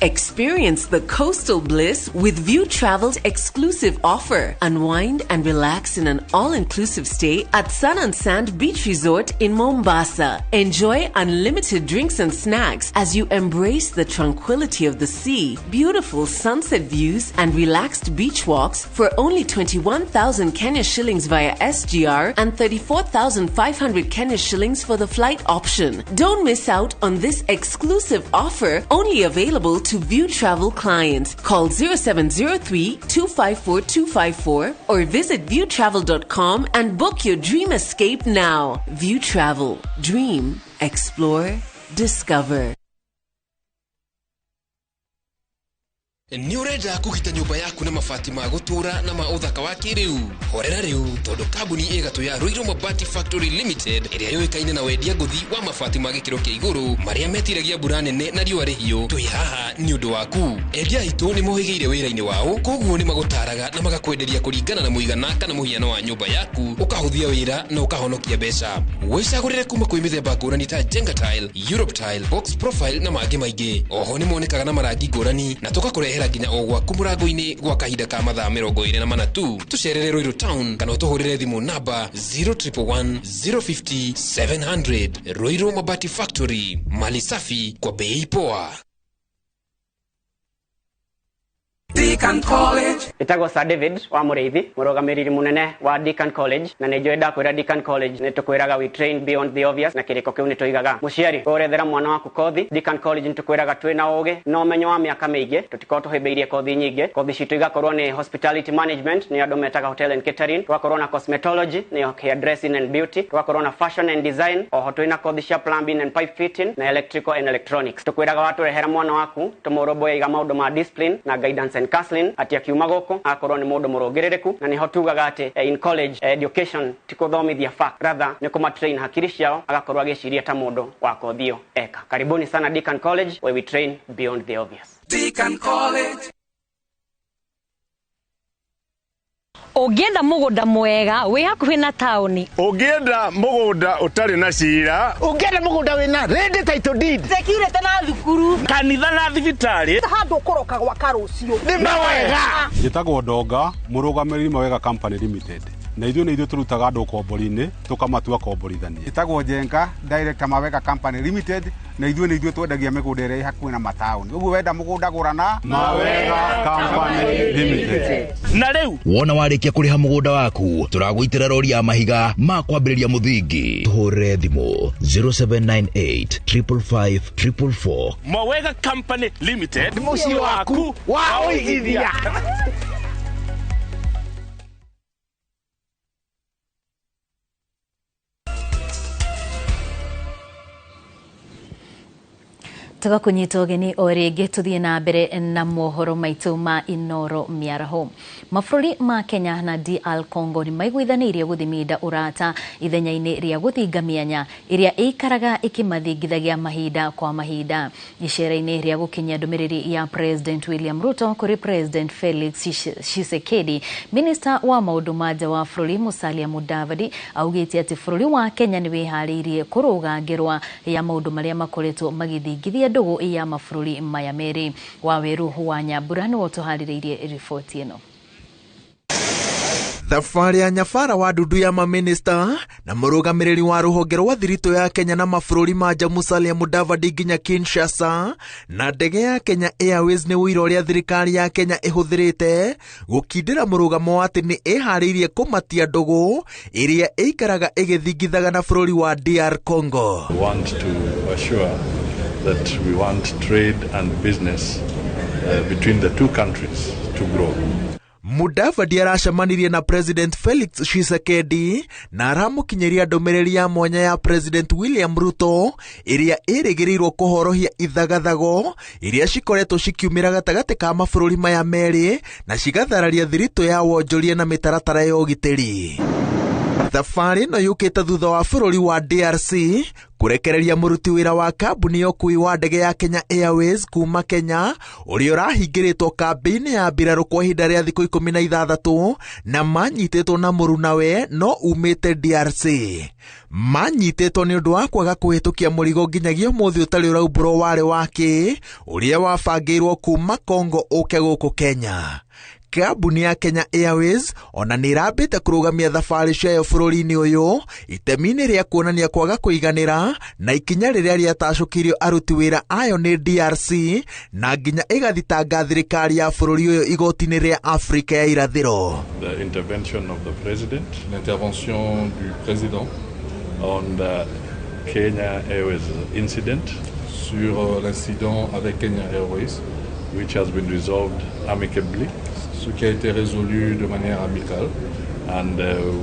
Experience the coastal bliss with View Travel's exclusive offer. Unwind and relax in an all-inclusive stay at Sun and Sand Beach Resort in Mombasa. Enjoy unlimited drinks and snacks as you embrace the tranquility of the sea, beautiful sunset views, and relaxed beach walks for only 21,000 Kenya shillings via SGR and 34,500 Kenya shillings for the flight option. Don't miss out on this exclusive offer, only available to View Travel clients. Call 0703 254 254 or visit viewtravel.com and book your dream escape now. View Travel. Dream, explore, discover. Nĩ ũrenda kũgita nyũmba yaku na mabati ma gũtũũra na ma ũthaka wa kĩrĩu? Horera rĩu, tondũ kambuni ĩgatũ ya Ruiru Mabati Factory Limited ĩrĩa yũĩkaine na wendia ngũthi wa mabati ma gĩkĩro kĩa igũrũ marĩa metiragia mbura nene na riũa rĩhiũ, twĩ haha nĩ ũndũ waku. Endia aitũ nĩ mohĩgĩire wĩra-inĩ wao, koguo nĩ magũtaraga na magakwenderia kũringana na mũigana kana mũhiano wa nyũmba yaku, ũkahũthia wĩra na ũkahonokia mbeca. Wĩcagũrĩre kuma kwĩ mĩthemba ngũrani ta Jenga Tile, Europe Tile, Box Profile na mangĩ maingĩ. Oho nĩ monekaga na marangi ngũrani na tũgakũrehera nginya o gwaku mũrango-inĩ gwa kahinda ka mathaa 24 tu. Tũcerere Ruiru Town kana ũtũhũrĩre thimũ namba 0111 050 700. Ruiru Mabati Factory, mali safi kwa bei poa. Deacon College. Ĩtagwo Sir David wa Mũrĩithi, mũrũgamĩrĩri mũnene wa Deacon College, na nĩ njũĩ ndakwĩra Deacon College nĩ tũkwĩraga we train beyond the obvious, na kĩrĩko kĩu nĩ tũigaga. Mũciari, ũrethera mwana waku kothi, Deacon College nĩ tũkwĩraga twĩna ũgĩ na ũmenyo wa mĩaka mĩingĩ, tũtikorwo tũhĩmbĩirie kothi nyingĩ. Kothi citũ igakorwo nĩ hospitality management, nĩ andũ metaga hotel and catering, tũgakorwo na cosmetology, nĩyo hair dressing and beauty, tũgakorwo na fashion and design, oho twĩna kothi cia plumbing and pipe fitting na electrical and electronics. Tũkwĩraga watũrehera mwana waku tũmũrũmbũiye maũndũ ma discipline na guidance and counseling, ati akiuma gũkũ akorwo nĩ mũndũ mũrũngĩrĩrĩku, na nĩho tugaga atĩ in college education ti kũthomithia fact, rather nĩ kũmatrain hakiri ciao agakorwo agĩciria ta mũndũ wa kothio eka. Karibuni sana Deacon College, where we train beyond the obvious. Deacon College. Ũngĩenda mũgũnda mwega wĩ hakuhĩ na taũni, ũngĩenda mũgũnda ũtarĩ na cira, ũngĩenda mũgũnda wĩna ready title deed, security na thukuru, kanitha na thibitarĩ, handũ ũkũroka gwaka rũciũ nĩ mawega. Njĩtagwo Ndonga, mũrũgamĩrĩri Mawega Company Limited. Na ithuĩ nĩ ithuĩ tũrutaga andũ ũkombori-inĩ tũkamatua komborithania. Ĩtagwo Njenga Director Mawega Company Limited, na ithuĩ nĩ ithuĩ twendagia mĩgũnda ĩrĩa ĩ hakuhĩ na mataũni. Ũguo wenda mũgũnda gũra na Mawega Company Limited. Na rĩu wona warĩkia kũrĩha mũgũnda waku, tũragũitĩra rori ya mahiga ma kwambĩrĩria mũthingi. Tũhũrĩre thimũ 0798 555 444. Mawega Company Limited, mũciĩ waku wa ũigithia. Tũgakũnyita ũgeni o rĩngĩ tũthiĩ na mbere na mohoro maitũ ma Inoro mĩaraho. Mabũrũri ma Kenya na DR Congo nĩ maiguithanĩirie gũthiminda ũrata ithenya-inĩ rĩa gũthinga mĩanya ĩrĩa ĩikaraga ĩkĩmathingithagia mahinda kwa mahinda. Icera-inĩ rĩa gũkinyia ndũmĩrĩri ya President William Ruto kũrĩ President Felix Tshisekedi, Minister wa maũndũ ma nja wa bũrũri Musalia Mudavadi augĩte atĩ bũrũri wa Kenya nĩ wĩharĩirie kũrũga ngerwa ya maũndũ marĩa makoretwo magĩthingithia ndũgũ ya mabũrũri maya merĩ. Waweru wa Nyambura nĩwe ũtũharĩrĩirie riboti ĩno. Thabarĩ ya nyabara wa ndundu ya maminista na mũrũgamĩrĩri wa rũhonge rwa thiritũ ya Kenya na mabũrũri ma nja Musalia Mudavadi nginya Kinshasa na ndege ya Kenya Airways nĩ ũira ũrĩa thirikari ya Kenya ĩhũthĩrĩte gũkindĩra mũrũgamo wa atĩ nĩ ĩharĩirie kũmatia ndũgũ ĩrĩa ĩikaraga ĩgĩthingithaga na bũrũri wa DR Congo. We want to assure that we want trade and business between the two countries to grow. Mudavadi aracemanirie na President Felix Tshisekedi na aramũkinyĩria ndũmĩrĩri ya mwanya ya President William Ruto ĩrĩa ĩrĩgĩrĩirwo kũhorohia ithagathago iria cikoretwo cikiumĩra gatagatĩ ka mabũrũri maya merĩ na cigathararia thiritũ ya wonjoria na mĩtaratara ya ũgitĩri. Thabarĩ ĩno yũkĩte thutha wa bũrũri wa DRC kũrekereria mũruti wĩra wa kambuni ya ũkuui wa ndege ya Kenya Airways kuma Kenya ũrĩa ũrahingĩrĩtwo kambĩ-inĩ ya mbirarũ kwa ihinda rĩa thikũ 16 na manyitĩtwo na mũrunawe no umĩte DRC. Manyitĩtwo nĩ ũndũ wa kwaga kũhĩtũkia mũrigo nginyagia ũmũthĩ ũtarĩ ũraumbũrwo warĩ wa kĩ ũrĩa wabangĩirwo kuma Congo ũke gũkũ Kenya. Kambuni ya Kenya Airways ona nĩ ĩrambĩte kũrũgamia thabarĩ ciayo bũrũri-inĩ ũyũ itemi-inĩ rĩa kuonania kwaga kũiganĩra na ikinya rĩrĩa rĩatacũkirio aruti wĩra ayo nĩ DRC na nginya ĩgathitanga thirikari ya bũrũri ũyũ igoti-inĩ rĩa Afrika ya Irathĩro. The intervention of the president, l'intervention du président on the Kenya Airways incident, sur l'incident avec Kenya Airways, which has been resolved amicably, ce qui a été résolu de manière amicale. And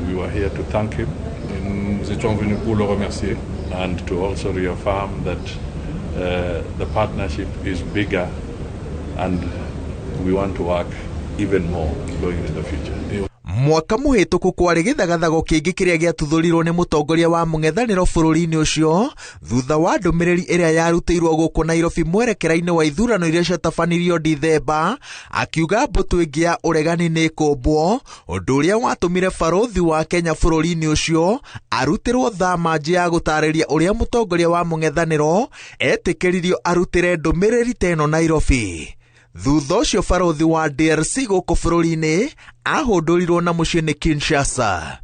we were here to thank him. Et nous étions venus pour le remercier. And to also reaffirm that the partnership is bigger and we want to work even more going into the future. Mwaka mũhĩtũku kwarĩ gĩthagathago kĩngĩ kĩrĩa gĩatuthũrirwo nĩ mũtongoria wa mũng'ethanĩro bũrũri-inĩ ũcio thutha wa ndũmĩrĩri ĩrĩa yarutĩirwo gũkũ Nairobi mwerekera-inĩ wa ithurano iria ciatabanirio Dithemba, akiuga mbũtũ ĩngĩ ya ũregani nĩ ĩkũmbwo, ũndũ ũrĩa watũmire barũthi wa Kenya bũrũri-inĩ ũcio arutĩrwo thamanji ya gũtarĩria ũrĩa mũtongoria wa mũng'ethanĩro etĩkĩririo arutĩre ndũmĩrĩri ta ĩno Nairobi. Thutha ũcio barũthi wa DRC gũkũ bũrũri-inĩ ahũndũrirwo na mũciĩ nĩ Kinshasa.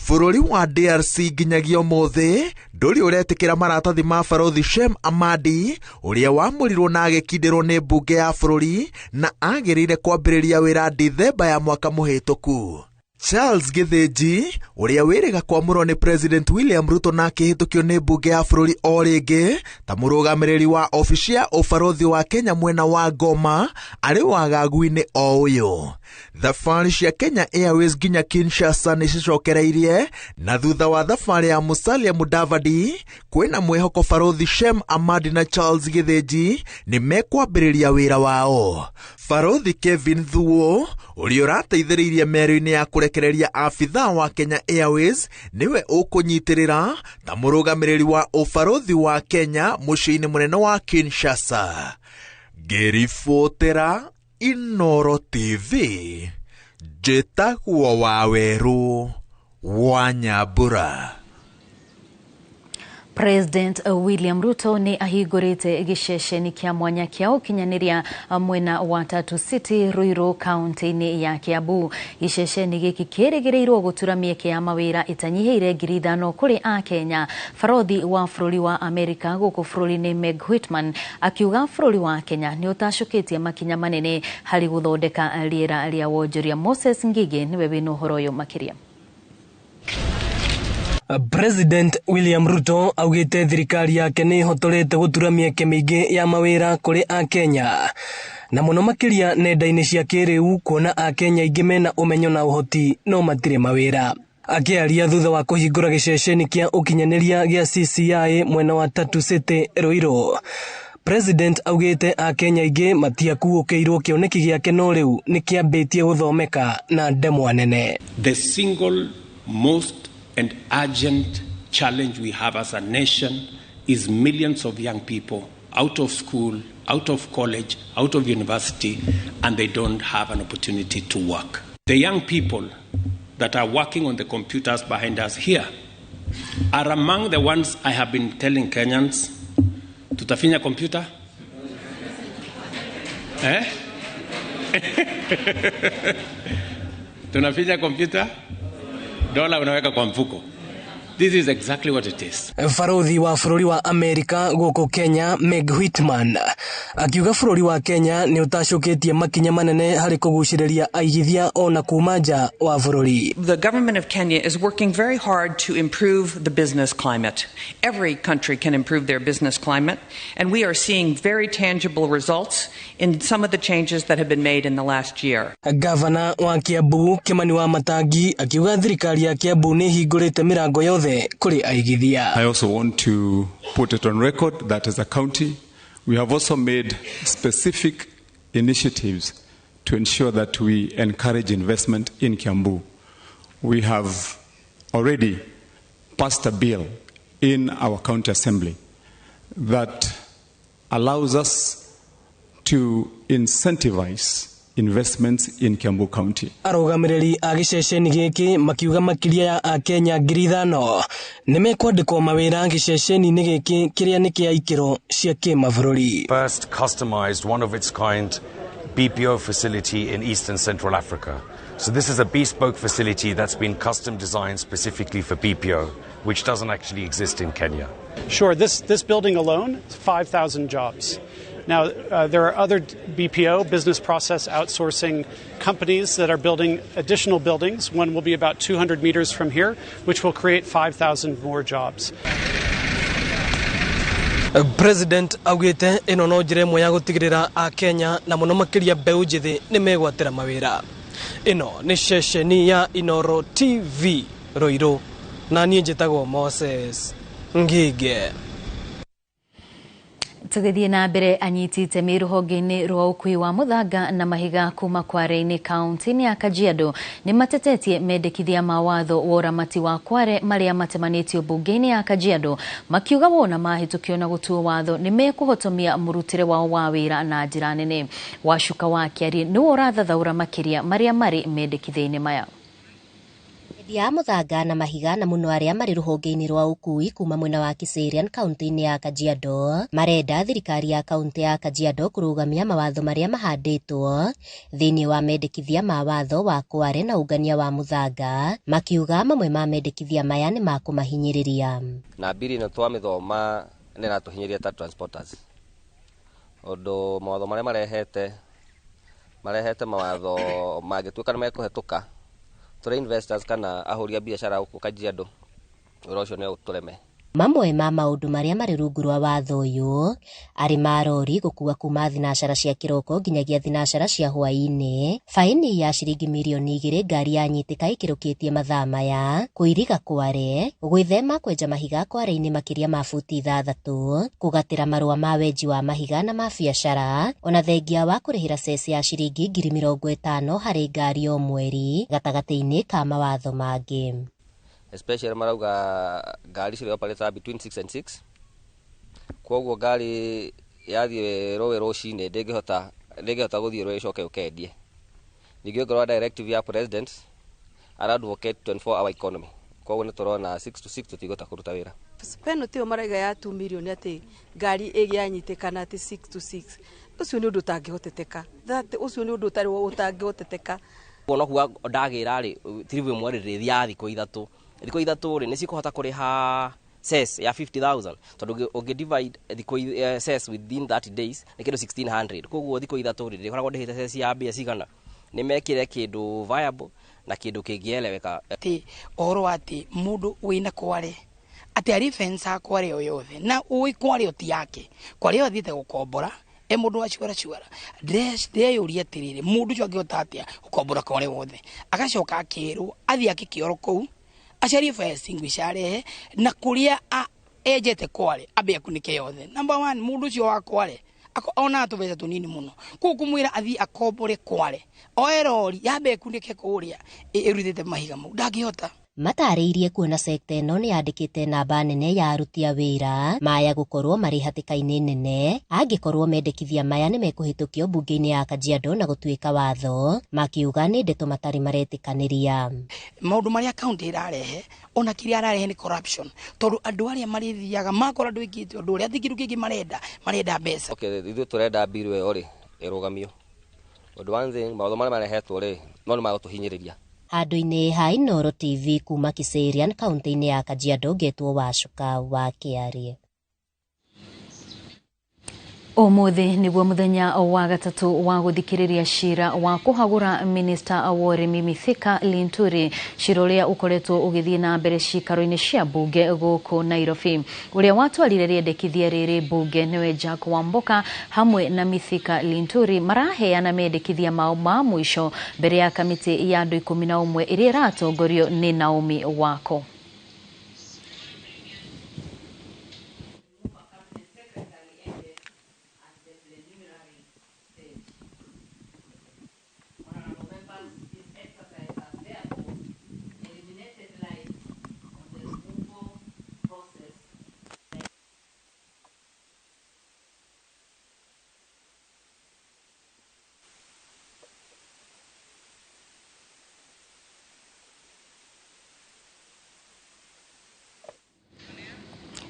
Bũrũri wa DRC nginyagia ũmũthĩ ndũrĩ ũretĩkĩra maratathi ma barũthi Shem Amadi ũrĩa wamũrirwo na agĩkindĩrwo nĩ mbunge ya bũrũri na agĩrĩire kwambĩrĩria wĩra Dithemba ya mwaka mũhĩtũku. Charles Githinji ũrĩa wĩrĩga kwamũrwo nĩ President William Ruto na akĩhĩtũkio nĩ mbunge ya bũrũri o rĩngĩ ta mũrũgamĩrĩri wa obici ya ũbarũthi wa Kenya mwena wa Goma arĩ wagagu-inĩ o ũyũ. Thabarĩ cia Kenya Airways nginya Kinshasa nĩ cicokereirie na thutha wa thabarĩ ya Musalia Mudavadi kwĩna mwĩhoko barũthi Shem Amadi na Charles Githinji nĩ mekwambĩrĩria wĩra wao. Barũthi Kevin Thuo ũrĩa ũrateithĩrĩirie mĩario-inĩ ya kũrekereria abithaa wa Kenya Airways nĩwe ũkũnyitĩrĩra ta mũrũgamĩrĩri wa ũbarũthi wa Kenya mũciĩ-inĩ mũnene wa Kinshasa. Ngĩribotera Inoro TV, njĩtagwo Wawerũ wa Nyambura. President William Ruto nĩ ahingũrĩte gĩceceni kĩa mwanya kĩa ũkinyanĩria mwena wa Tatu City, Ruiru, kaunti-inĩ ya Kiambu. Gĩceceni gĩkĩ kĩrĩgĩrĩirwo gũtura mĩeke ya mawĩra ĩtanyihĩire 5,000 kũrĩ Akenya. Barothi wa bũrũri wa Amerika gũkũ bũrũri-inĩ Meg Whitman akiuga bũrũri wa Kenya nĩ ũtacũkĩtie makinya manene harĩ gũthondeka rĩera rĩa wonjoria. Moses Ngige nĩwe wĩna ũhoro ũyũ makĩria. President William Ruto augĩte thirikari yake nĩ ĩhotorete gũtura mĩeke mĩingĩ ya mawĩra kũrĩ Akenya na mũno makĩria nenda-inĩ cia kĩrĩu, kuona Akenya aingĩ mena ũmenyo na ũhoti no matirĩ mawĩra. Akĩaria thutha wa kũhingũra gĩceceni kĩa ũkinyanĩria gĩa CCI mwena wa Tatu City, Ruiru, President augĩte Akenya aingĩ matiakuũkĩirwo kĩoneki gĩake no rĩu nĩ kĩambĩtie gũthomeka na ndemwa nene. The single most and urgent challenge we have as a nation is millions of young people out of school, out of college, out of university, and they don't have an opportunity to work. The young people that are working on the computers behind us here are among the ones I have been telling Kenyans, tutafinya computer? Eh? Tunafinya computer? Dola unaweka kwa mfuko. This is exactly what it is. Barothi wa bũrũri wa Amerika gũkũ Kenya Meg Whitman akiuga bũrũri wa Kenya nĩ ũtacũkĩtie makinya manene harĩ kũgucĩrĩria aigithia ona kuma nja wa bũrũri. The government of Kenya is working very hard to improve the business climate. Every country can improve their business climate, and we are seeing very tangible results in some of the changes that have been made in the last year. Gavana wa Kiambu Kimani wa Matangi akiuga thirikari ya Kiambu nĩ ĩhingũrĩte mĩrango yothe kũrĩ aigithia. I also want to put it on record that as a county, we have also made specific initiatives to ensure that we encourage investment in Kiambu. We have already passed a bill in our county assembly that allows us to incentivize investments in Kiambu County. Arũgamĩrĩri a gĩceceni gĩkĩ makiuga makĩria ya Akenya 5,000 nĩ mekwandĩkwo mawĩra gĩceceni-inĩ gĩkĩ kĩrĩa nĩ kĩa ikĩro cia kĩmabũrũri. First customized one of its kind BPO facility in Eastern Central Africa. So this is a bespoke facility that's been custom designed specifically for BPO, which doesn't actually exist in Kenya. Sure, this building alone, 5,000 jobs. Now, there are other BPO, business process outsourcing companies that are building additional buildings. One will be about 200 meters from here, which will create 5,000 more jobs. President augĩte ĩno no njĩra ĩmwe ya gũtigĩrĩra Akenya na mũno makĩria mbeũ njĩthĩ nĩ megwatĩra mawĩra. Ĩno nĩ ceceni ya Inoro TV Ruiru, na niĩ njĩtagwo Moses Ngige. Tũgĩthiĩ na mbere, anyiti itemi rũhonge-inĩ rwa ũkui wa mũthanga na mahiga kuma Kware-inĩ kaunti-inĩ ya Kajiado nĩ matetetie mendekithia ma watho wa ũramati wa Kware marĩa matemanĩtio mbunge-inĩ ya Kajiado, makiuga wona mahĩtũkio na gũtuo watho nĩ mekũhotomia mũrutĩre wao wa wĩra na njĩra nene. Wacuka wa Kĩarie nĩwe ũrathathaũra makĩria marĩa marĩ mendekithia-inĩ maya. Endia a mũthanga na mahiga na mũno arĩa marĩ rũhonge-inĩ rwa ũkui kuma mwena wa Kiserian kaunti-inĩ ya Kajiado marenda thirikari ya kaunti ya Kajiado kũrũgamia mawatho marĩa mahandĩtwo thĩinĩ wa mendekithia ma watho wa Kware na ũngania wa mũthanga, makiuga mamwe ma mendekithia maya nĩ makũmahinyĩrĩria. Na mbiri ĩno twamĩthoma nĩ ĩratũhinyĩrĩria ta transporters, ũndũ mawatho marĩa marehete mawatho mangĩtuĩka nĩ mekũhetũka tũrĩ investors kana ahũri a biacara gũkũ Kajiado, wĩra ũcio no ũtũreme. Mamwe ma maũndũ marĩa marĩ rungu rwa watho ũyũ arĩ ma rori gũkua kuma thinacara cia kĩroko nginyagia thinacara cia hwaĩ-inĩ, baini ya ciringi mirioni 2 ngari yanyitĩka ĩkĩrũkĩtie mathaa maya, kũiriga Kware, gwĩthema kwenja mahiga Kware-inĩ makĩria ma buti 6, kũgatĩra marũa ma wenji wa mahiga na ma biacara, ona thengia wa kũrĩhĩra ceci ya ciringi 50,000 harĩ ngari o mweri gatagatĩ-inĩ ka mawatho mangĩ. Especially marauga ngari cirĩ operate between 6 and 6, koguo ngari yathiĩ rũĩ rũcinĩ ndĩngĩhota gũthiĩ rũĩ ĩcoke ũkendie. Ningĩ ũngĩrora directive ya president ara advocate 24 hour economy, Koguo nĩ tũrona 6 to 6 tũtigũhota kũruta wĩra. Penalty ĩyo maraiga ya 2 million atĩ ngari ĩgĩanyitĩkana atĩ 6 to 6 ũcio nĩ ũndũ ũtangĩhoteteka. Ũcio nĩ ũndũ ũtarĩ ũtangĩhoteteka. Ona kuga ndagĩra rĩ tiribu ĩmwe rĩ ndĩthiaga thikũ ithatũ. Thikũ ithatũ rĩ nĩ cikũhota kũrĩha cess ya 50,000 tondu ũngĩ divide thikũ cess within 30 days nĩ kĩndũ 1600. Koguo thikũ ithatũ rĩ ndĩkoragwo ndĩhĩte cess ya mbia cigana. Nĩ mekire kĩndũ viable na kĩndũ kĩngĩeleweka. Atĩ ũhoro wa atĩ mũndũ wĩna kware atĩ arĩ fence kware o yothe na ũĩ kware ti yake kware athiĩte gũkombora e mũndũ wa cuara cuara ndĩreyũria atĩrĩrĩ mũndũ ũcio angĩhota atĩa gũkombora kware wothe agacoka akĩrwo athiĩ ake kĩoro kũu acarie fire extinguisher arehe na kũrĩa enjete kware ambe akunĩke yothe. Number 1 mũndũ ũcio wa kware ona tũbeca tũnini mũno kũu kũmwĩra athiĩ akombore kware oe rori yambe ĩkunĩke kũrĩa ĩrutĩte mahiga mau ndangĩhota. Matarĩirie kuona sekta ĩno nĩ yandĩkĩte namba nene ya aruti a wĩra maya gũkorwo marĩ hatĩka-inĩ nene angĩkorwo mendekithia maya nĩ mekũhĩtũkio mbunge-inĩ ya Kajiado na gũtuĩka watho, makiuga nĩ ndeto matarĩ maretĩkanĩria. Maũndũ marĩa kaunti ĩrarehe ona kĩrĩa ararehe nĩ corruption tondũ andũ arĩa marĩthiaga makora andũ ĩkĩte ũndũ ũrĩa ti kĩndũ kĩngĩ marenda mbeca. Okay, ithuĩ tũrenda bill ĩyo rĩ ĩrũgamio. Ũndũ one thing maũndũ marĩa marehetwo rĩ no nĩ magũtũhinyĩrĩria. Handũ-inĩ ha Inooro TV kuma Kiserian kaunti-inĩ ya Kajiado ngetwo Wacuka wa Kĩarie. Ũmũthĩ nĩguo mũthenya wa gatatũ wa gũthikĩrĩria cira wa kũhagũra minista wa ũrĩmi Mithika Linturi, cira ũrĩa ũkoretwo ũgĩthiĩ na mbere ciikaro-inĩ cia mbunge gũkũ Nairobi. Ũrĩa watwarire rĩendekithia rĩrĩ mbunge nĩwe Jack Wamboka hamwe na Mithika Linturi maraheana mendekithia mao ma mũico mbere ya kamĩtĩ ya andũ 11 ĩrĩa ĩratongorio nĩ Naomi Wako.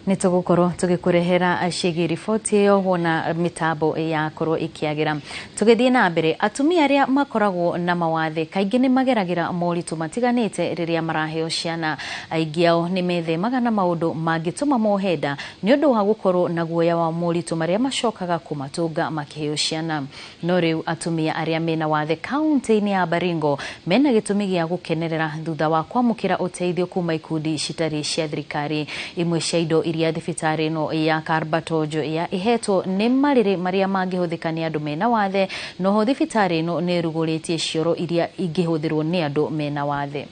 Nĩ tũgũkorwo tũgĩkũrehera ciĩgiĩ riboti ĩyo wona mĩtambo yakorwo ĩkĩagĩra. Tũgĩthiĩ na mbere, atumia arĩa makoragwo na mawathe kaingĩ nĩ mageragĩra moritũ matiganĩte rĩrĩa maraheo ciana. Aingĩ ao nĩ methemaga na maũndũ mangĩtũma mohe nda nĩ ũndũ wa gũkorwo na guoya wa moritũ marĩa macokaga kũmatũnga makĩheo ciana. No rĩu atumia arĩa mena wathe kaunti-inĩ ya Baringo mena gĩtũmi gĩa gũkenerera thutha wa kwamũkĩra ũteithio kuma ikundi citarĩ cia thirikari. Imwe cia indo iria thibitarĩ ĩno ya Karbatojo ya ihetwo nĩ marĩrĩ marĩa mangĩhũthĩka nĩ andũ mena wathe, noho thibitarĩ ĩno nĩ ĩrugũrĩtie cioro iria ingĩhũthĩrwo nĩ andũ mena wathe.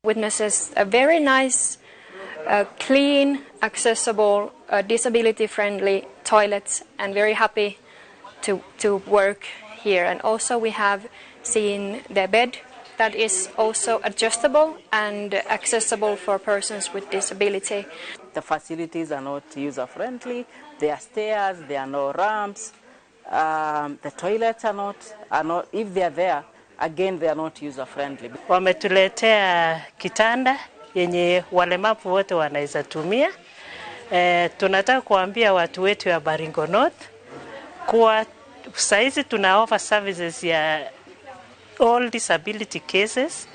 Witnesses a very nice, clean, accessible, disability-friendly toilets, and very happy to work here. And also we have seen the bed that is also adjustable and accessible for persons with disability. The facilities are not user-friendly. There are stairs, there are no ramps. The toilets are not, if they are there, again they are not user-friendly. Wametuletea kitanda yenye walemavu wote wanaweza tumia. Tunataka kuambia watu wetu ya Baringo North kuwa saizi tuna offer services ya all disability cases.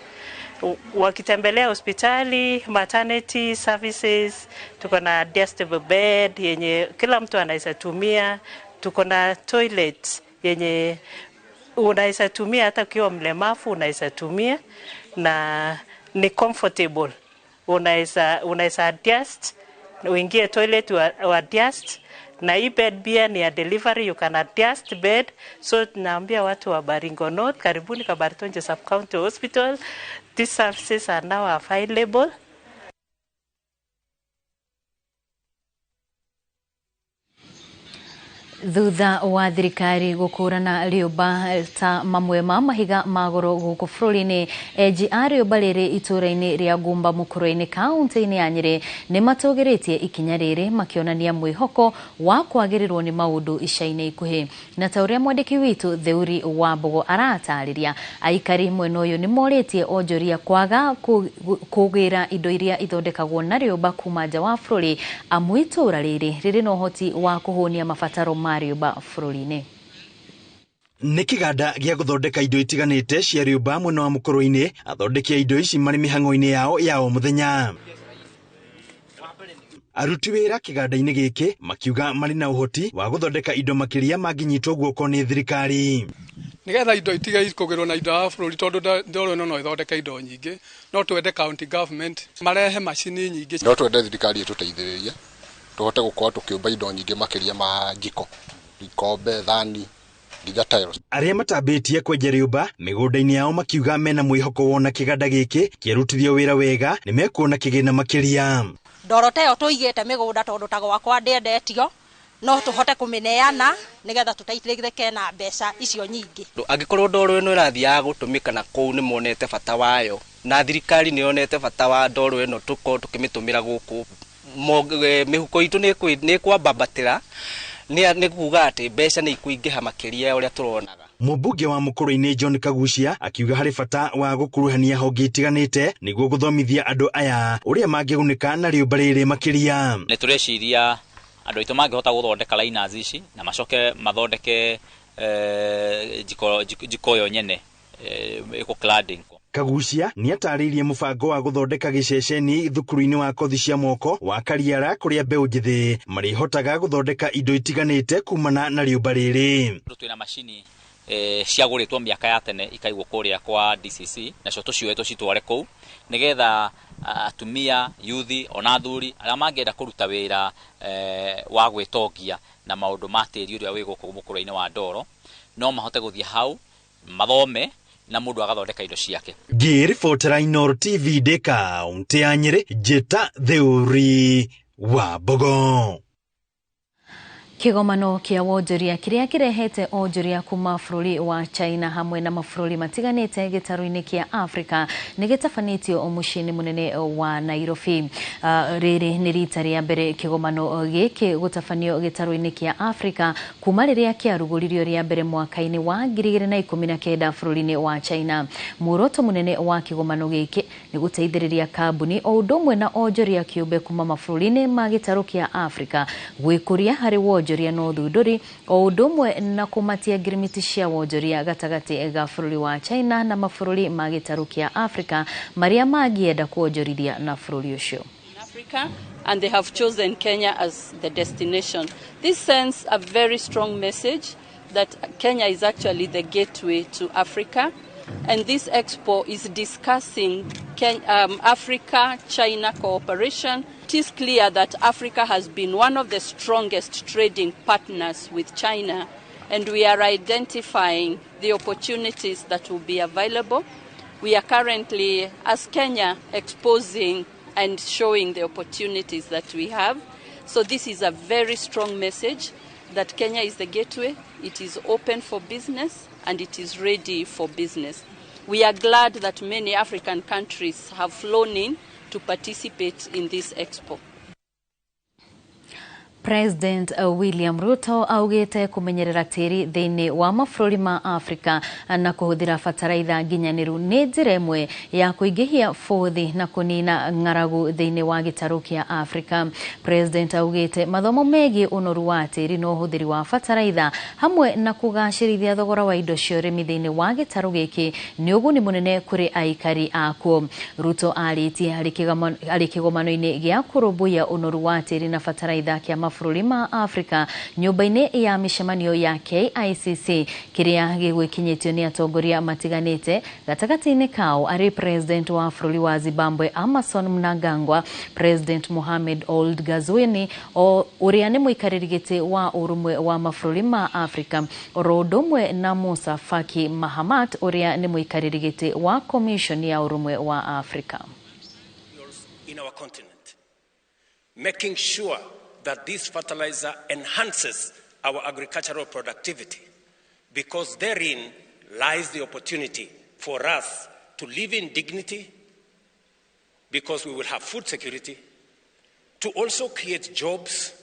Wakitembelea hospitali, maternity services, tuko na adjustable bed yenye kila mtu anaweza tumia, tuko na toilet yenye unaweza tumia hata ukiwa mlemavu unaweza tumia na ni comfortable. Unaweza adjust, uingie toilet adjust, na hii bed pia ni ya delivery, you can adjust bed. So tunaambia watu wa Baringo North, karibuni Kabartonjo Sub County Hospital. These services are now available. Thutha wa thirikari gũkũrana rĩũmba ta mamwe ma mahiga ma goro gũkũ bũrũri-inĩ, enji a rĩũmba rĩrĩ itũũra-inĩ rĩa Ngumba Mũkũrwe-inĩ kaũntĩ-inĩ ya Nyĩrĩ nĩmatũgĩrĩtie ikinya rĩrĩ makĩonania mwĩhoko wa kwagĩrĩrwo nĩ maũndũ ica-inĩ ikuhĩ. Na ta ũrĩa mwandĩki witũ Theuri wa Mbogo aratarĩria, aikari mwena ũyũ nĩmorĩtie onjoria kwaga kũgĩra indo iria ithondekagwo na rĩũmba kuma nja wa bũrũri, amu itũũra rĩrĩ rĩrĩ na ũhoti wa kũhũnia mabataro ma rĩũmba bũrũri-inĩ. Nĩ kĩganda gĩa gũthondeka indo itiganĩte cia rĩũmba mwena wa Mũkũrwe-inĩ. Athondeki a indo ici marĩ mĩhang'o-inĩ yao ya o mũthenya. Aruti wĩra kĩganda-inĩ gĩkĩ makiuga marĩ na ũhoti wa gũthondeka indo makĩria mangĩnyitwo guoko nĩ thirikari. Nĩgetha indo itige kũgĩrwo na indo ya bũrũri, tondũ ndoro ĩno no ĩthondeke indo nyingĩ, no twende county government marehe macini nyingĩ. No twende thirikari ĩtũteithĩrĩrie tũhote gũkorwo tũkĩũmba indo nyingĩ makĩria ma njiko, ikombe, thani, nginya tiles. Arĩa matambĩtie kwenja rĩũmba mĩgũnda-inĩ yao makiuga mena mwĩhoko wona kĩganda gĩkĩ kĩarutithio wĩra wega nĩmekuona kĩgĩna makĩria. Ndoro ta ĩyo tũigĩte mĩgũnda tondũ ta gwakwa ndĩendetio, no tũhote kũmĩneana nĩgetha tũteithĩrĩke na mbeca icio nyingĩ. Angĩkorwo ndoro ĩno ĩrathiaga gũtũmĩka na kũu nĩmonete bata wayo, na thirikari nĩyonete bata wa ndoro ĩno tũkorwo tũkĩmĩtũmĩra gũkũ, mĩhuko itũ nĩ ĩkwambambatĩra, nĩ kuga atĩ mbeca nĩ ikũingĩha makĩria ũrĩa tũronaga. Mũmbunge wa Mũkũrwe-inĩ John Kagucia akiuga harĩ bata wa gũkuruhania honge itiganĩte nĩguo gũthomithia andũ aya ũrĩa mangĩgunĩka na rĩũmba rĩrĩ makĩria. Nĩ tũreciria andũ aitũ mangĩhota gũthondeka liners ici na macoke mathondeke jiko yo nyene ĩko cladding. Kagucia nĩatarĩirie mũbango wa gũthondeka gĩceceni thukuru-inĩ wa kothi cia moko wa Kariara kũrĩa mbeũ njĩthĩ marĩhotaga gũthondeka indo itiganĩte kumana na rĩũmba rĩrĩ. Twĩna macini ciagũrĩtwo mĩaka ya tene ikaigwo kũrĩa kwa DCC, nacio tũcioe tũcitware kũu nĩgetha atumia, yuthi ona athuri arĩa mangĩenda kũruta wĩra wa gwĩtongia na maũndũ ma tĩri ũrĩa wĩ gũkũ mũkũrwe-inĩ wa ndoro no mahote gũthiĩ hau mathome na mũndũ agathondeka indo ciake. Ngĩribotera Inooro TV ndĩ kaũntĩ ya Nyĩrĩ, njĩta Theuri wa Mbogo. Kĩgomano kĩa wonjoria kĩrĩa kĩrehete onjoria kuma bũrũri wa China hamwe na mabũrũri matiganĩte gĩtarũ-inĩ kĩa Afrika nĩ gĩtabanĩtio mũciĩ-inĩ mũnene wa Nairobi. Rĩrĩ nĩ rita rĩa mbere kĩgomano gĩkĩ gũtabanio gĩtarũ-inĩ kĩa Afrika kuma rĩrĩa kĩarugũririo rĩa mbere mwaka-inĩ wa 2019 bũrũri-inĩ wa China. Muoroto mũnene wa kĩgomano gĩkĩ nĩ gũteithĩrĩria kambuni o ũndũ ũmwe na onjoria kĩũmbe kuma mabũrũri-inĩ ma gĩtarũ kĩa Afrika gwĩkũria harĩ wonjoria na ũthundũri o ũndũ ũmwe na kũmatia ngirimiti cia wonjoria gatagatĩ ga bũrũri wa China na mabũrũri ma gĩtarũ kĩa Afrika marĩa mangĩenda kuonjorithia na bũrũri ũcio. Africa, and they have chosen Kenya as the destination. This sends a very strong message that Kenya is actually the gateway to Africa, and this expo is discussing Africa-China cooperation. It is clear that Africa has been one of the strongest trading partners with China, and we are identifying the opportunities that will be available. We are currently, as Kenya, exposing and showing the opportunities that we have. So this is a very strong message that Kenya is the gateway, it is open for business, and it is ready for business. We are glad that many African countries have flown in to participate in this expo. President William Ruto augite kumenyerera tĩri thĩinĩ wa mabũrũri ma Afrika na kũhũthĩra bataraitha nginyanĩru nĩ njĩra ĩmwe ya kũingĩhia bũthi na kũnina ng'aragu thĩinĩ wa gĩtarũ kĩa Afrika. President augite mathomo megiĩ ũnoru wa tĩri na ũhũthĩri wa bataraitha hamwe na kũgacĩrithia thogora wa indo cia ũrĩmi thĩinĩ wa gĩtarũ gĩkĩ nĩ ũguni mũnene kũrĩ aikari akuo. Ruto arĩtie harĩ kĩgomano-inĩ gĩa kũrũmbũiya ũnoru wa tĩri na bataraitha kĩa mabũrũri ma Afrika nyũmba-inĩ ya mĩcemanio ya KICC kĩrĩa gĩgwĩkinyĩtio nĩ atongoria matiganĩte gatagatĩ-inĩ kao arĩ President wa bũrũri wa Zimbabwe Emmerson Mnangagwa, President Mohamed Ould Ghazouani ũrĩa nĩ mũikarĩri gĩtĩ wa ũrũmwe wa mabũrũri ma Afrika oro ũndũ ũmwe na Musa Faki Mahamat ũrĩa nĩ mũikarĩri gĩtĩ wa Commission ya ũrũmwe wa Afrika. In our continent, making sure that this fertilizer enhances our agricultural productivity, because therein lies the opportunity for us to live in dignity, because we will have food security, to also create jobs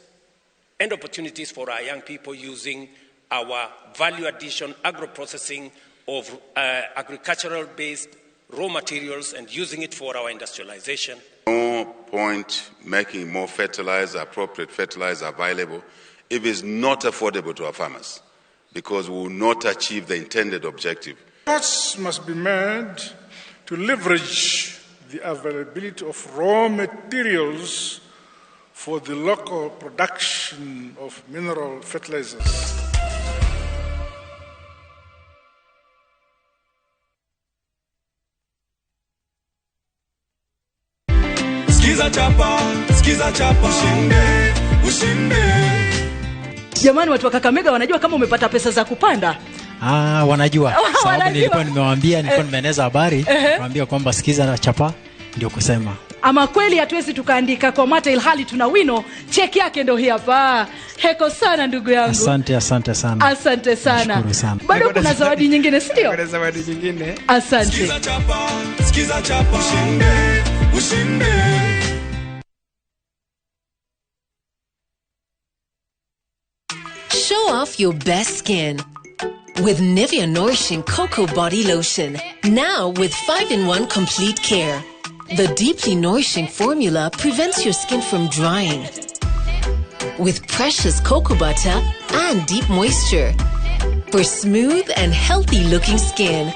and opportunities for our young people using our value addition agro-processing of agricultural-based raw materials and using it for our industrialization. No point making more fertilizer, appropriate fertilizer available if it's not affordable to our farmers, because we will not achieve the intended objective. Efforts must be made to leverage the availability of raw materials for the local production of mineral fertilizers. Skiza chapa, skiza chapa, ushinde, ushinde. Jamani, watu wa Kakamega wanajua kama umepata pesa za kupanda? Ah, wanajua. Sababu nilikuwa nimewaambia, nilikuwa nimeeneza habari, nimewaambia kwamba skiza na chapa ndio kusema. Ama kweli hatuwezi tukaandika kwa mate ilhali tuna wino. Cheki yake ndio hii hapa. Heko sana ndugu yangu. Asante, asante sana. Asante sana. Nashukuru sana. Bado kuna zawadi nyingine, si ndio? Kuna zawadi nyingine. Asante. Skiza chapa, skiza chapa, ushinde, ushinde. Show off your best skin with Nivea Nourishing Cocoa Body Lotion. Now with 5-in-1 Complete Care. The deeply nourishing formula prevents your skin from drying with precious cocoa butter and deep moisture for smooth and healthy looking skin.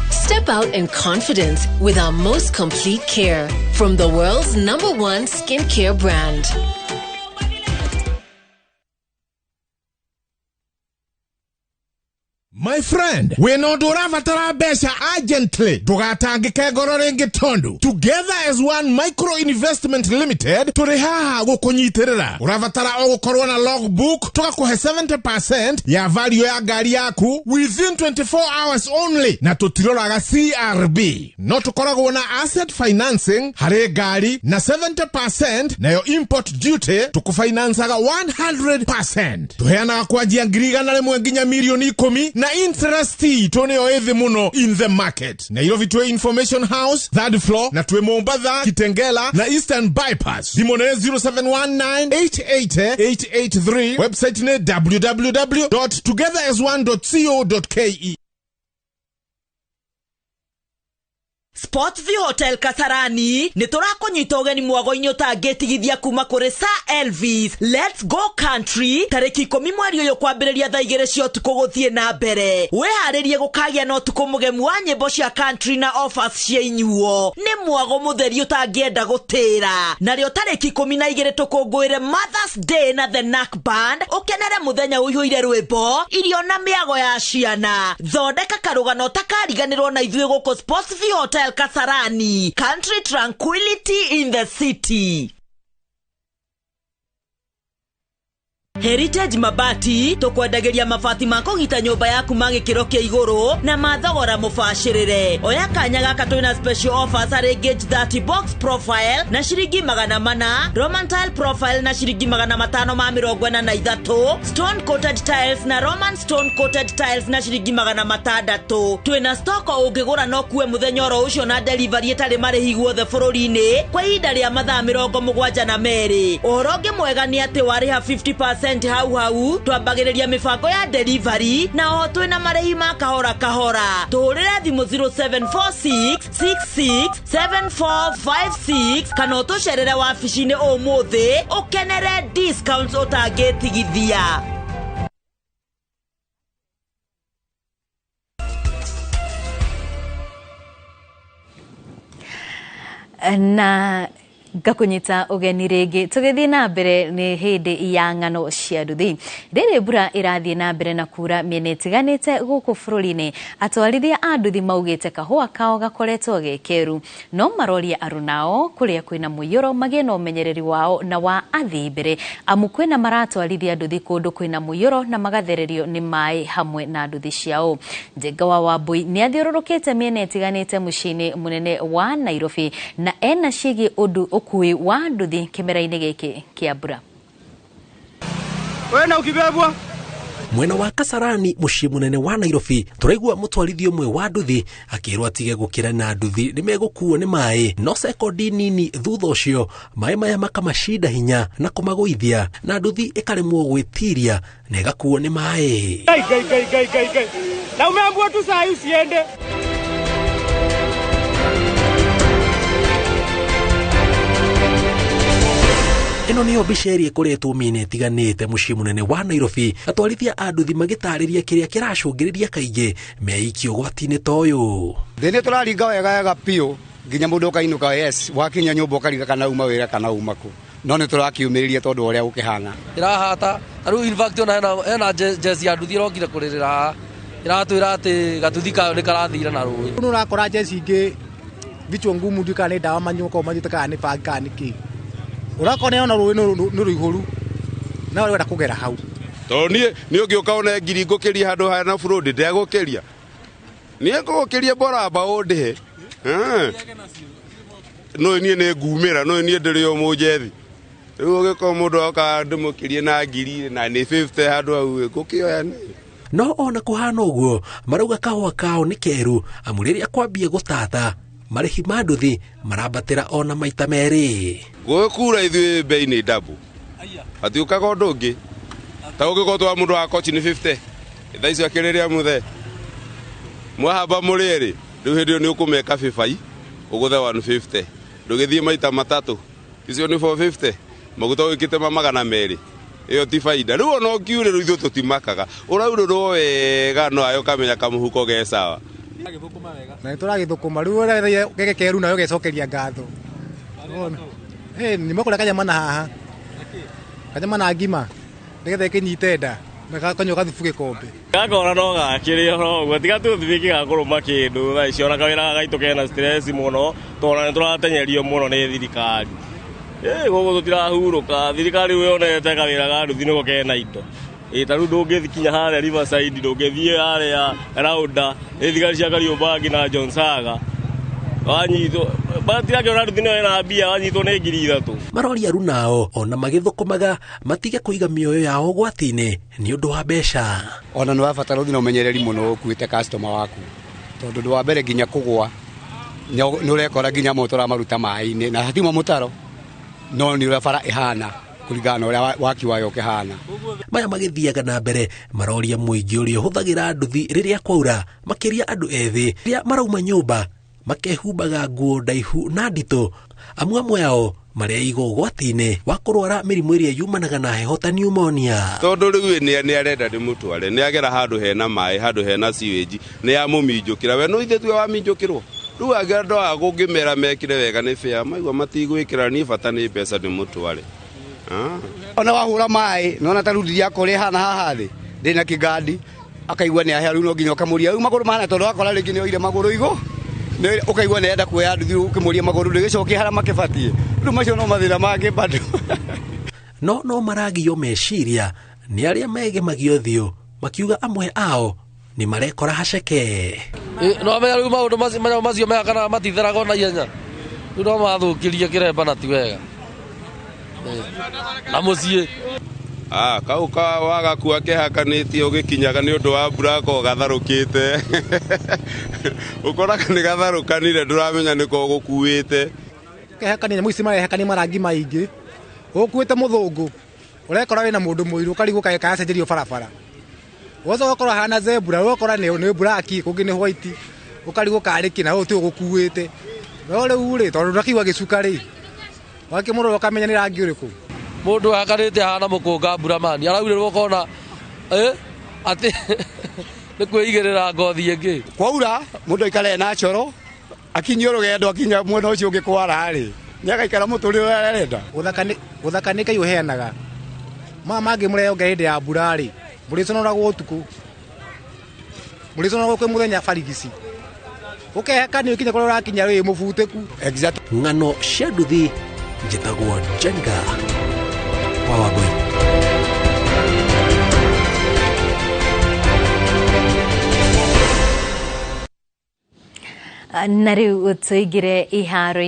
Step out in confidence with our most complete care from the world's #1 skincare brand. My friend, wĩna ũndũ ũrabatara mbeca urgently, ndũgatangĩke ngoro rĩngĩ tondũ Together as One Micro Investment Limited tũrĩ haha gũkũnyitĩrĩra. Ũrabatara o gũkorwo na logbook, tũgakũhe 70% ya value ya ngari yaku within 24 hours only, na tũtiroraga CRB. No tũkoragwo na asset financing harĩ ngari na 70% nayo import duty tũkũfinancaga 100%. Tũheanaga kwanjia 100,000 nginya 10,000,000 na interest itũ nĩyo ĩthĩ mũno in the market. Nairobi twĩ Information House 3rd floor, na twĩ Mombatha, Kitengela na Eastern Bypass. Thimũ nĩ 0719888883. Website nĩ www.togetherasone.co.ke. Sportview Hotel Kasarani nĩ tũrakũnyita ũgeni mwago-inĩ ũtangĩtigithia kuma kũrĩ Sir Elvis. Let's go country tarĩki 10 mweri ũyũ kwambĩrĩria thaa 2 cia ũtukũ gũthiĩ na mbere. Wĩharĩrie gũkagĩa na ũtukũ mũgemu wa nyĩmbo cia country na offers cia inyuo. Nĩ mwago mũtheri ũtangĩenda gũtĩra. Narĩo tarĩki 12 tũkũngũĩre Mother's Day na The Knack Band. Ũkenere mũthenya ũihũire rwĩmbo, irio na mĩago ya ciana. Thondeka karũgano ũtakariganĩrwo na ithuĩ gũkũ Sportsview Hotel Kasarani. Country tranquility in the city. Heritage Mabati tukwendagĩria mabati ma kũgita nyũmba yaku ma gĩkĩro kĩa igũrũ na mathogora mũbacĩrĩre. Oya kanya gaka twĩna special offers harĩ gauge 30 box profile na ciringi 400, Roman tile profile na ciringi 543, stone coated tiles na Roman stone coated tiles na ciringi 600. Twĩna stock ũngĩgũra no kuwe mũthenya oro ũcio na delivery ĩtarĩ marĩhi guothe bũrũri-inĩ kwa ihinda rĩa mathaa 72. Ũhoro ũngĩ mwega nĩ atĩ warĩha 50% hau hau twambagĩrĩria mĩbango ya delivery na oho twĩna marĩhi ma kahora kahora. Tũhũrĩre thimũ 0746667456 kana ũtũcerere wabici-inĩ ũmũthĩ ũkenere discounts ũtangĩtigithia. Na ngakunyita ugeni rĩngĩ tũgĩthiĩ na mbere nĩ hĩndĩ ya ng'ano cia nduthi. Rĩrĩ mbura ĩrathiĩ na mbere na kura mĩena ĩtiganĩte gũkũ bũrũri-inĩ, atwarithia a nduthi maugĩte kahũa kao gakoretwo ge keru, no maroria arunao kũrĩa kwĩna mũiyũro magĩe na ũmenyereri wao na wa athii mbere, amu kwĩna maratwarithia nduthi kũndũ kwĩna mũiyũro na magathererio nĩ maĩ hamwe na nduthi ciao. Njenga wa Wambui nĩ athiũrũrũkĩte mĩena ĩtiganĩte mũciĩ-inĩ mũnene wa Nairobi na ena ciĩgiĩ ũndũ ũkui wa nduthi kĩmera-inĩ gĩkĩ kĩa mbura. Wewe na ukibebwa Mwena wa Kasarani muciĩ mũnene wa Nairobi tũraigua mũtwarithia ũmwe wa nduthi akĩrwo atige gũkĩra na nduthi nĩmegũkuo nĩ maĩ, no sekondi nini thutha ũcio maĩ maya makamacinda hinya na kũmagũithia na nduthi ĩkaremwo gwĩtiria na ĩgakuo nĩ maĩ. Gai gai gai gai gai gai. Na umeambiwa tu saa hii usiende. Ĩno nĩyo mbica ĩrĩa ĩkoretwo mĩena ĩtiganĩte mũciĩ mũnene wa Nairobi, atwarithia a nduthi magĩtarĩria kĩrĩa kĩracũngĩrĩria kaingĩ meikio ũgwati-inĩ ta ũyũ. Thĩ nĩ tũraringa wega wega biũ nginya mũndũ ũkainũka, yes, wakinya nyũmba ũkariga kana uma wĩra kana uma kũ, no nĩ tũrakiumĩrĩria tondũ wa ũrĩa gũkĩhana. Ĩrahata rĩu, in fact ona hena jeci ya nduthi ĩrokire kũrĩrĩra haha ĩratwĩra atĩ gatuthi kayo nĩ karathira na rũĩ. Nĩ ũrakora jeci ingĩ vichwa ngumu ndiũ kana nĩ ndawa manyua manyuĩte kana nĩ bangi kana nĩ kĩ, ũrakora ona rũĩ nĩ rũihũru na ũrenda kũgera hau. Tondũ niĩ nĩ ũngĩũka one ngiri ngũkĩria handũ hana bũrũri ndegũkĩria, niĩ ngũgũkĩria boramba ũndĩhe no niĩ nĩ ngumĩra, no niĩ ndĩrĩ o mũnjethi. Rĩu ũgĩkorwo mũndũ oka ndĩmũkĩrie na ngiri na nĩ 50 handũ hau ngũkĩoya nĩ. No ona kũhana ũguo marauga kahũa kao nĩ keru amu rĩrĩa kwambia gũtata marĩhi ma nduthi marambatĩra ona maita merĩ. Gũkura ithuĩ bei nĩ ndabu, hatiũkaga ũndũ ũngĩ ta ũngĩkorwo twa mũndũ wa kochi nĩ 50 thaa icio akĩrĩrĩa mũthe mwahamba mũrĩ erĩ, rĩu hĩndĩ ĩyo nĩ ũkũmeka bĩbai ũgũthe 150 ndũgĩthiĩ maita matatũ icio nĩ 450 maguta ũgĩkĩte ma 200, ĩyo ti baida. Rĩu ona ũngiurĩrwo ithuĩ tũtimakaga, ũraurĩrwo wega no ayo ũkamenya kamũhuko ge sawa. Na nĩ tũragĩthũkũma rĩu geke keru nayo gecokeria ngatho. Nĩ makũrĩa kanyama na haha kanyama na ngima nĩgetha ĩkĩnyite nda na gakanyua gathubu gĩkombe. Gakora no gakĩrĩ oro ũguo tiga tũthiĩ gĩgakũrũma kĩndũ thaa ici, ona kawĩra gaitũ kena stress mũno tondũ nĩ tũratenyerio mũno nĩ thirikari. Gũkũ tũtirahurũka, thirikari yonete kawĩra ga nduthi nĩko kena indo. Ta rĩu ndũngĩkinya harĩa Riverside, ndũngĩthiĩ harĩa Rauda, nĩ thigari cia Kariobangi na John Saga wanyitwo batirakĩona nduthi nĩyo ĩna mbia wanyitwo nĩ 3,000. Maroria arunao ona magĩthũkũmaga matige kũiga mĩoyo yao ũgwati-inĩ nĩ ũndũ wa mbeca. Ona nĩ wabatara ũthiĩ na ũmenyereri mũno ũkuĩte customer waku tondũ ũndũ wa mbere nginya kũgũa nĩ ũrekora nginya amwe tũramaruta maĩ-inĩ na hatima mũtaro, no nĩ ũrĩa bara ĩhana kũringana na ũrĩa waki wayo ũkĩhana. Maya magĩthiaga na mbere maroria mũingĩ ũrĩa ũhũthagĩra nduthi rĩrĩa kwaura, makĩria andũ ethĩ rĩrĩa marauma nyũmba makehumbaga nguo ndaihu na nditũ, amu amwe ao mareigwo ũgwati-inĩ wa kũrwara mĩrimũ ĩrĩa yumanaga na heho ta pneumonia. Tondũ rĩu nĩ arenda ndĩmũtware, nĩ agera handũ hena maĩ, handũ hena sewage, nĩ amũminjũkĩra we no ithe tuwe waminjũkĩrwo. Rĩu angĩ andũ aya kũngĩmera mekĩre wega nĩ bĩa maigua matigwĩkĩra, niĩ bata nĩ mbeca ndĩmũtware. Ona wahũra maĩ nona ta rudi yakwa ũrĩa ĩhana haha thĩ ndĩ na kĩgandi akaigua nĩ ahĩa, rĩu no nginya ũkamũria rĩu magũrũ mahana, tondũ wakora rĩngĩ nĩ oire magũrũ igũ ũkaigua nĩ enda kuoya nduthi ũkĩmũria magũrũ ndĩgĩcokie harĩa makĩbatiĩ. Rĩu macio no mathĩna mangĩ bado. No maragio meciria nĩ arĩa megemagia ũthiũ makiuga amwe ao nĩ marekora haceke. No amenya rĩu maũndũ macio mega kana matitheraga ona ihenya, rĩu no mathũkĩrie kĩremba na ti wega na mũciĩ. Kau ka wagakua kehakanĩtie ũgĩkinyaga nĩ ũndũ wa mbura ko gatharũkĩte ũkoraga nĩ gatharũkanire ndũramenya nĩko gũkuĩte. Kehakania nyamũ ici marehakania marangi maingĩ, ũkuĩte mũthũngũ ũrekora wĩna mũndũ mũirũ ũkarigwo kaĩ kacenjerio barabara, ũgacoka ũgakora hana zebra, ũgakora nĩ black kũngĩ nĩ white, ũkarigwo karĩ kĩ na ũyũ tiwe ũgũkuĩte. No rĩu rĩ tondũ ndũrakiuga gĩcuka rĩ wakĩmũrora ũkamenya nĩ rangi ũrĩkũ. Mũndũ ahakanĩte ahana mũkũnga mburamani araurĩrwo ũkona atĩ nĩ kwĩigĩrĩra ngothi ĩngĩ. Kwaura mũndũ aikare na coro akinyio rũgendo akinya mwena ũcio ũngĩ kwara rĩ nĩ agaikara mũtũrĩre ũrĩa arenda. Ũthaka nĩ Ngai ũheanaga, maya mangĩ mũreyonga hĩndĩ ya mbura rĩ mũrĩconoragwo ũtukũ, mũrĩconoragwo kwĩ mũthenya barigici, ũkehakania ũkinya kũrĩa ũrakinya wĩ mũbutĩku. Ng'ano cia nduthi njĩtagwo Njenga wa Wangũi. Na rĩu tũingĩre iharo.